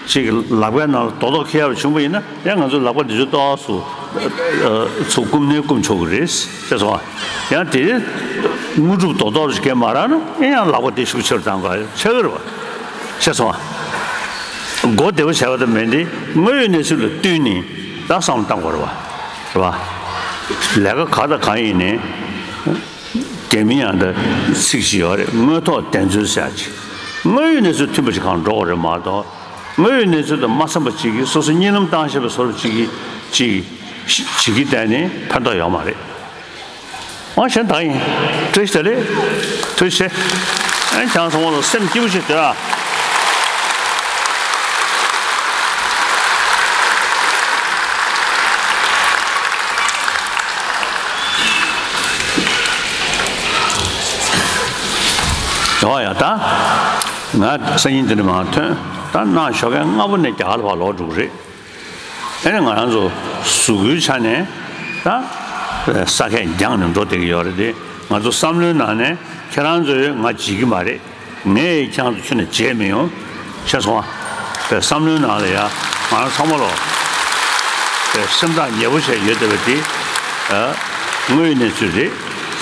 གཅིག་གི་ལག་པའི་ནང་ལ་རྡོག་རྡོག་འཁེལ་ཡག་བྱུང་བ་ཡིན་ན་ཡང་ང་ཚོ་ལག་པ་འདི་ཚོ་ཏོག་ཙམ་ཚུར་སྐུམ་ནས་སྐུམ་ཆོག་གི་རེད་ཅེས་སོང་བ། ཡང་དེ་དངོས་གྲུབ་རྡོག་རྡོག་ཅིག་གས་མ་རག་ན་ཡང་ལག་པ་དེ་ཤུགས་ཆེ་རུ་བཏང་དགོས་ཆགས་ཀྱི་རེད་བ། ཅེས་སོང་བ། མགོ་བདེ་བོ་བྱས་པ་དང་མིན་ཏེ་དངོས་ཡོད་གནས་ཚུལ་ལ་བསྟུན་ནས་ད་བསམ་བློ་བཏང་དགོས་རེད་བ། རེད་བ། ལས་ཀ་ག་དང་གང་ཡིན་ནའི་རྒྱ་མི་ཡང་ད་ཚིག་ཅིག་ཡོད་རེད། དངོས་ཐོག་བདེན་འཚོལ་ཟེར་ཡག་ཅིག་དངོས་ཡོད་གནས་ཚུལ་མཐུན་པ་ཅིག་གང་འགྲོ་དགོས་རེད་མ་གཏོགས། དངོས་ཡོད་གནས་ཚུལ་དང་མ་འཚམས་པ་ཅིག་གིས་སོ་སོ་གཉིད་ལམ་བཏང་བཞིན་པའི་བཟོ་འདྲ་ཅིག་གིས་ཅིག་བྱེད་ཀྱི་བསྡད་ནས་ཕན་ཐོགས་ཡོད་མ་རེད། ཨང་གཞན་དག་ཡིན། བཀྲ་ཤིས་བདེ་ལེགས། ཐུགས་རྗེ་ཆེ། ཨ་ནི་ཁྱེད་རང་ཚོ་བ་ལ་སེམས་སྐྱིད་པོ་ཞིག་སྡོད་ཨ། ཡོང་ཡ་ད། ང་སང་ཉིན་འདི་འདྲ་མར་ཐོན། ད་གནངས་ཞོགས་ཀས་སྔ་པོ་ནས་རྒྱ་གར་ལ་ཕར་ལོག་འགྲོ་གི་རེད། ཨ་ནི་ང་རང་ཚོ་གཟུགས་པོའི་ཆ་ནས་ད་ས་ཁད་འགྱངས་ནས་འགྲོ་བསྡད་ཀྱི་ཡོད་རེད་དེ། ང་ཚོ་བསམ་བློའི་ནང་ནས་ཁྱེད་རང་ཚོས་ང་བརྗེད་ཀྱི་མ་རེད། ངས་ཁྱེད་རང་ཚོ་ཁྱོན་ནས་བརྗེད་མི་ཡོང་། ཤེས་སོང་ང་། བསམ་བློའི་ནང་ལ་ཡ་ང་རང་ཚང་མ་ལོ་སེམས་ཐག་ཉེ་པོ་བྱས་ཡོད་བསྡད་པ་འདི་དངོས་ཡོད་གནས་ཚུལ་རེད།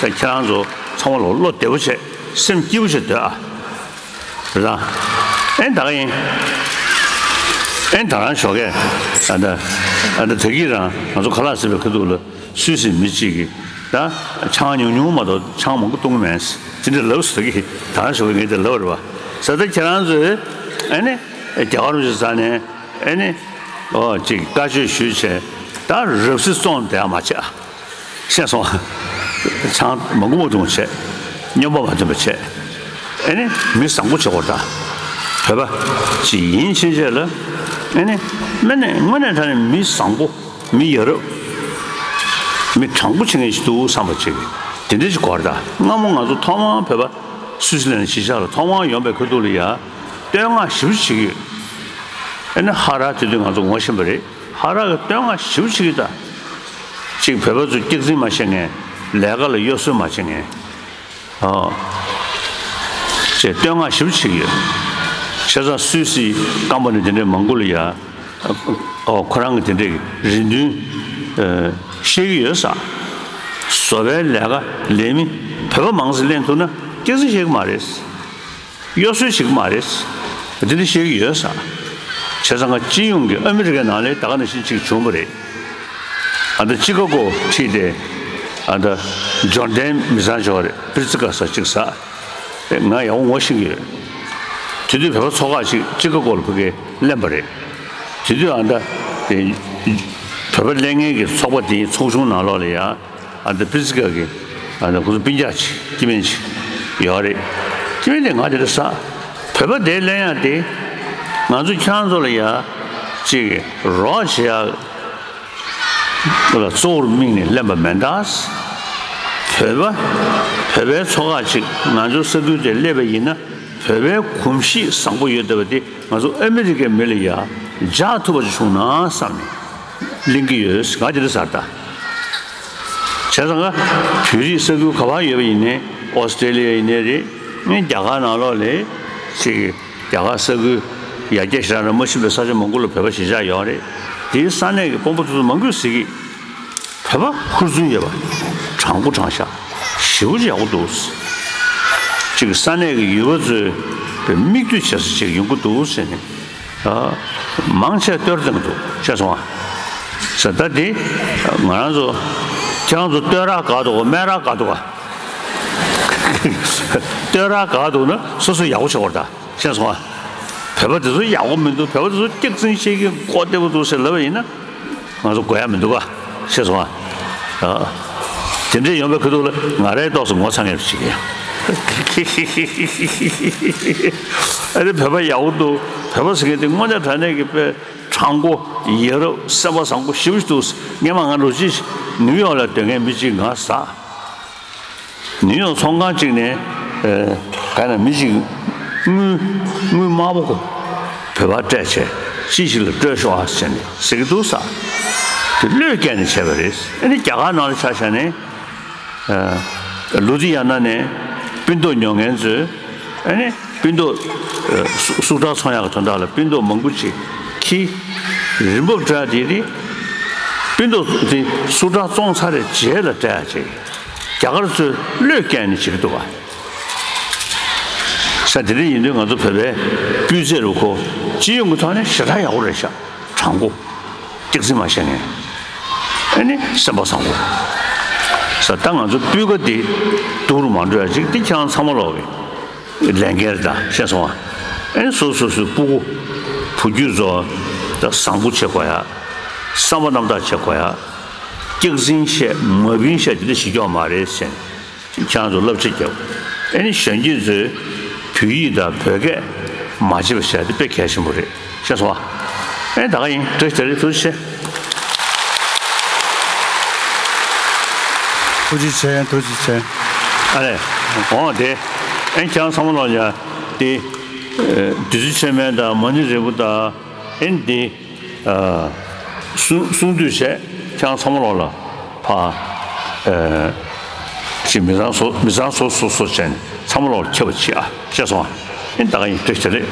ཁྱེད་རང་ཚོ་ཚང་མ་ལོ་བློ་བདེ་པོ་བྱས་སེམས་སྐྱིད་པོ་བྱས་སྡོད་ཨ། རེད་དང་། ཨེ་ད་ག་ཡིན། ཨེ་ད་རང་ཞོགས་ཀས་ཨ་ད་ཨ་ད་ད་གི་རང་ང་ཚོ་ཁ་ལག་ཟེར་བའི་ཁ་ཐུག་ལ་སུད་སི་མི་གཅིག་གིས་ད་ཆང་ཉུང་ཉུང་མ་གཏོགས་ཆང་མང་པོ་བཏུང་གི་མེད་ཟེར་དེ་འདྲ་ལབ་སོང་། ད་གི་ད་རང་ཞོགས་ཀས་ངས་དེ་ལབ་རེད་བ། ཟེར་ད་ཁྱེད་རང་ཚོས་ཨེ་ནི་རྒྱ་གར་རུ་ཅིག་ཟ་ནས་ཨེ་ནི་ཨོ་ཅིག་བཀའ་ཆོས་ཞུས་བྱས་ད་རབ་སྲིད་བཙོང་བསྡད་ཡ་མ་བྱས། ཤེས་སོང་ང་། ཆང་མ་འགུམ་པ་འཐུང་བྱས། སྨྱོན་པ་མ་འཐེན་པ་བྱས། ཨེ་ནི་མི་བཟང་པོ་བྱེད་དགོས་ད། བོད་པ་ཅིག་ཡིན་ཕྱིན་ཆད་ལ་ཨེ་ནི་དངོས་གནས་དངོས་གནས་དྲང་གནས་མི་བཟང་པོ་མི་ཡ་རབས་མི་དྲང་པོ་བྱེད་མཁན་ཞིག་འདུག་བསམ་པ་ཅིག་དེ་འདྲ་ཞིག་དགོས་རེད་ད། སྔ་མོ་ང་ཚོ་ཐོག་མར་བོད་པ་སུད་སི་ལན་གཞིས་ཆགས་ལ་ཐོག་མར་ཡོང་པའི་ཁ་ཐུག་ལ་ཡ་བསྟོད་བསྔགས་ཞེ་པོ་བྱེད་ཀྱི་ཡོད། ཨེ་ནི་ཧ་ར་དེ་དུས་ང་ཚོ་ངོ་ཤེས་པ་རེད། ཧ་ར་གི་བསྟོད་བསྔགས་ཞེ་པོ་བྱེད་ཀྱི་ཡོད་ད། གཅིག་བོད་པ་ཚོ་སྐྱག་རྫུན་མ་བཤད་མཁན། ལས་ཀ་ལ་གཡོ་ཟོལ་མ་བྱེད་མཁན། ཨོ། ཅེས་བསྟོད་བསྔགས་ཞེ་པོ་བྱེད་ཀྱི་ཡོད། བྱས་ཙང་སུད་སི་རྐང་པ་ནས་དེ་འདྲའི་མང་པོ་ལ་ཡ། ཨོ་ཁོ་རང་གི་དེ་འདྲའི་རེ་འདུན་ཨ་བཤད་ཀྱི་ཡོད་ས། བཟོ་པའི་ལས་ཀ་ལས་མི་བོད་པ་མང་ཙམ་ལེན་ཐུབ་ན་སྐྱག་རྫུན་བཤད་ཀྱི་མ་རེད། གཡོ་ཟོལ་བྱེད་ཀྱི་མ་རེད། འདི་འདྲ་བཤད་ཀྱི་ཡོད་ས། བྱས་ཙང་ང་སྤྱི་ཡོངས་ཀྱི་ཨ་མི་རི་ཀའི་ནང་ལ་ད་ག་ནང་བཞིན་ཅིག་བྱུང་བ་རེད། ཨ་ད་ཅི་ཀ་གོ་ཁྲིད་དེ་ཨ་ད་འབྱོར་ལྡན་མི་ཚང་ཆོག་རེད། པིར་ཙི་ཀ་ཟེར་ཅིག་ཟ། ང་ཡག་པོ་ངོ་ཤེས་ཀྱི་ཡོད། དེ་དུས་བོད་པ་ཚོགས་ཁག་ཅིག་ཅི་ཀ་གོ་ལ་ཕ་གིར་གླེམ་པ་རེད། དེ་དུས་ཨ་ད་དེ་བོད་པ་གླེང་མཁན་གྱི་ཚོགས་པ་དེའི་ཚོགས་ཆུང་ནང་ལོགས་ལ་ཡ། ཨ་ནི་པི་ཙི་ཀ་གི་ཨ་ནི་ཁོ་ཚོ་སྤུན་ཀྱག་ཅིག་སྐྱེ་དམན་ཅིག་ཡོད་རེད། སྐྱེ་དམན་དེ་ང་དེ་འདྲ་ཟ། བོད་པ་དེ་གླེང་ཡག་དེ་ང་ཚོ་ཁྱེད་རང་ཚོ་ལ་ཡ་ཅིག་རོགས་བྱེད་ཡག་ལ་གཙོ་བོར་དམིགས་ནས་གླེན་པ་མེད་ད། བོད་པ་བོད་པའི་ཚོགས་ཁག་ཅིག་ང་ཚོའི་ས་ཁུལ་དེར་སླེབས་པ་ཡིན་ན་བོད་པའི་གོམས་གཤིས་བཟང་པོ་ཡོད་བསྡད་པ་དེ་ང་ཚོ་ཨ་མི་རི་ཀའི་མི་ལ་ཡ་འཇགས་ཐུབ་པ་ཅིག་བྱུང་ན་བསམ་ནས་གླེང་གི་ཡོད། ང་དེ་འདྲ་ཟ་ད། བྱས་ཙང་ང་བོད་རིགས་ས་ཁུལ་ག་པར་ཡོད་པ་ཡིན་ནའི་ཨོ་སི་ཀྲེ་ལི་ཡ་ཡིན་ནའི་རེད། ངས་རྒྱ་གར་ནང་ལོགས་ལ་ཅིག་རྒྱ་གར་ས་ཁུལ་ཡར་རྒྱས་ཞེ་དྲག་རང་མ་ཕྱིན་པའི་ས་ཆ་མང་པོ་ལ་བོད་པ་གཞིས་ཆགས་ཡོད་རེད། དེའི་ས་གནས་ཀྱི་དཔོན་པོ་དེ་ཚོ་མང་པོས་ཟེར་གི། བོད་པ་ཧུར་བརྩོན་ཡོད་པ། དྲང་པོ་དྲང་བཞག་ཞེ་པོ་ཅིག་ཡག་པོ་འདུག་ཅིག་ས་གནས་ཀྱི་ཡུལ་པ་ཚོའི་མིག་ལྟོས་བྱེད་ས་ཅིག་ཡོང་གི་འདུག་ཟེར་ནས། ཨ། མང་ཆེ་བསྟོད་བསྟན་གྱི་འདུག་ཤེས་སོང་ང་། ཟེར་ད་འདི་ང་རང་ཚོ་ཁྱེད་རང་ཚོ་བསྟོད་ར་དགའ་འདུག་ག་སྨད་ར་དགའ་འདུག་ག་བསྟོད་ར་དགའ་འདུག་ན་སོ་སོ་ཡག་པོ་བྱེད་དགོས་རེད་ད། ཤེས་སོང་ང་། བོད་པ་དེ་ཚོ་ཡག་པོ་མི་འདུག་བོད་པ་དེ་ཚོ་སྐྱག་རྫུན་བཤད་ཀྱི་མགོ་བདེ་པོ་འདུག་ཟེར་ལབ་པ་ཡིན་ན། ང་ཚོ་དགོས་ཡ་མི་འདུག་ག་ཤེས་སོང་ང་། ཨ། དེ་འདྲས་ཡོང་བའི་ཁ་ཐུག་ལ་ང་རའི་ཏོག་ཙམ་ངོ་ཚ་ངེས་པ་ཞིག་ཡིན། ཨ་ནི་བོད་པ་ཡག་པོ་འདུག་བོད་པ་ཟེར་མཁན་དེ་དངོས་གནས་དྲང་གནས་ཀྱི་དཔེ་དྲང་པོ་ཡ་རབས་སེམས་པ་བཟང་པོ་ཞེ་པོ་ཞིག་འདུག་སྔོན་མ་ང་རོ་ཅིག་ནིའུ་ཡོག་ལ་སྡོད་མཁན་མི་གཅིག་ང་ཟ། ནིའུ་ཡོག་ཚོང་ཁང་གཅིག་ནས་ཨ་ག་ན་མི་གཅིག་དངུལ་དངུལ་དམར་པོ་གོ་བོད་པར་སྤྲད་བྱས་ཅི་ཞིག་ལ་སྤྲོད་ཤོག་ཨ་ཟེར་ནས་ཟེར་གྱི་འདུག་ས། དེ་བློས་བཀལ་ནས་བྱས་པ་རེད། ཨ་ནི་རྒྱ་གར་ནང་ལ་ཆ་བཞག་ནས་ཨ་ལུ་དྷི་ཡ་ན་ནས་སྤུན་ཏོག་ཉོ་མཁན་ཚོས་ཨ་ནི་སྤུན་ཏོག་ཨ་སུ་སུག་ཁྲག་ཚོང་ཡག་གི་དོན་དག་ལ་སྤུན་ཏོག་མང་པོ་ཅིག་ཁྱི་རིན་པོ་སྤྲད་དེ་དེ་སྤུན་ཏོག་དེ་སུག་ཁྲག་བཙོང་ཚར་རེ་རྗེས་ལ་སྤྲད་ཡ་ཅིག་རྒྱ་གར་ཚོས་བློས་བཀལ་ནས་བྱེད་ཀྱི་འདུག་བ། ས་དེ་འདྲ་ཡིན་དུས་ང་ཚོ་བོད་པའི་སྤུས་ཚད་རུ་ཁོ་སྤྱི་ཡོངས་ཀྱི་ཐོག་ནས་ཞེ་དྲག་ཡག་པོ་རེད་ཤག་དྲང་པོ། སྐྱག་རྫུན་མ་བཤད་མཁན། ཨ་ནི་སེམས་པ་བཟང་པོ། ས་ད་ང་ཚོ་སྤུས་ཀ་འདི་སྡུག་རུ་མ་འགྲོ་ཡ་ཅིག་འདི་ཁྱེད་རང་ཚང་མ་ལོག་གི་ལས་འགན་རེད་ད་ཤེས་སོང་ང་། ཨ་ནི་སོ་སོ་སོའི་སྤུ་གུ་བུ་རྒྱུད་ཚོ་ད་བཟང་པོ་བྱེད་དགོས་ཡ། བསམ་པ་རྣམ་དག་བྱེད་དགོས་ཡ། སྐྱག་རྫུན་བཤད་མ་བིན་བཤད་དེ་འདྲ་ཞིག་སྐྱོ་མ་རེད་ཟེར། ཁྱེད་རང་ཚོ་བསླབ་བྱ་རྒྱབ། ཨེ་ནི་གཞོན་སྐྱེས་ཚོས་བོད་ཡིག་དང་བོད་སྐད་མ་བརྗེད་པ་བྱས་ཏེ་དཔེ་གལ་ཆེན་པོ་རེད་ཤེས་སོང་ཨ། ཨེ་ད་ག་ཡིན་བཀྲ་ཤིས་བདེ་ལེགས་ཐུགས་རྗེ་ཆེ། ཐུགས་རྗེ་ཆེ་ཐུགས་རྗེ་ཆེ། ཨ་རེ། འོང་དེ། ཨེ་ཁྱེད་རང་ཚང་མ་ལོག་ཡ་དེ། བདུད་རྩི་ཆོས་སྨན་དང་མ་ཎི་རིལ་བུ་དང་ཨེ་འདི། གསུང་གསུང་དུས་བྱས་ཁྱེད་རང་ཚང་མ་ལོག་ལ་ཕ་ཅིག་མི་ཚང་སོ་མི་ཚང་སོ་སོ་སོ་བྱས་ནས་ ཚང་མ་ལོག་ཁྱབ་པ་བྱེད་ཨ། ཤེས་སོང་ཨ། ཨེ་ད་ག་ཡིན་དེ་ཞེ་རེད།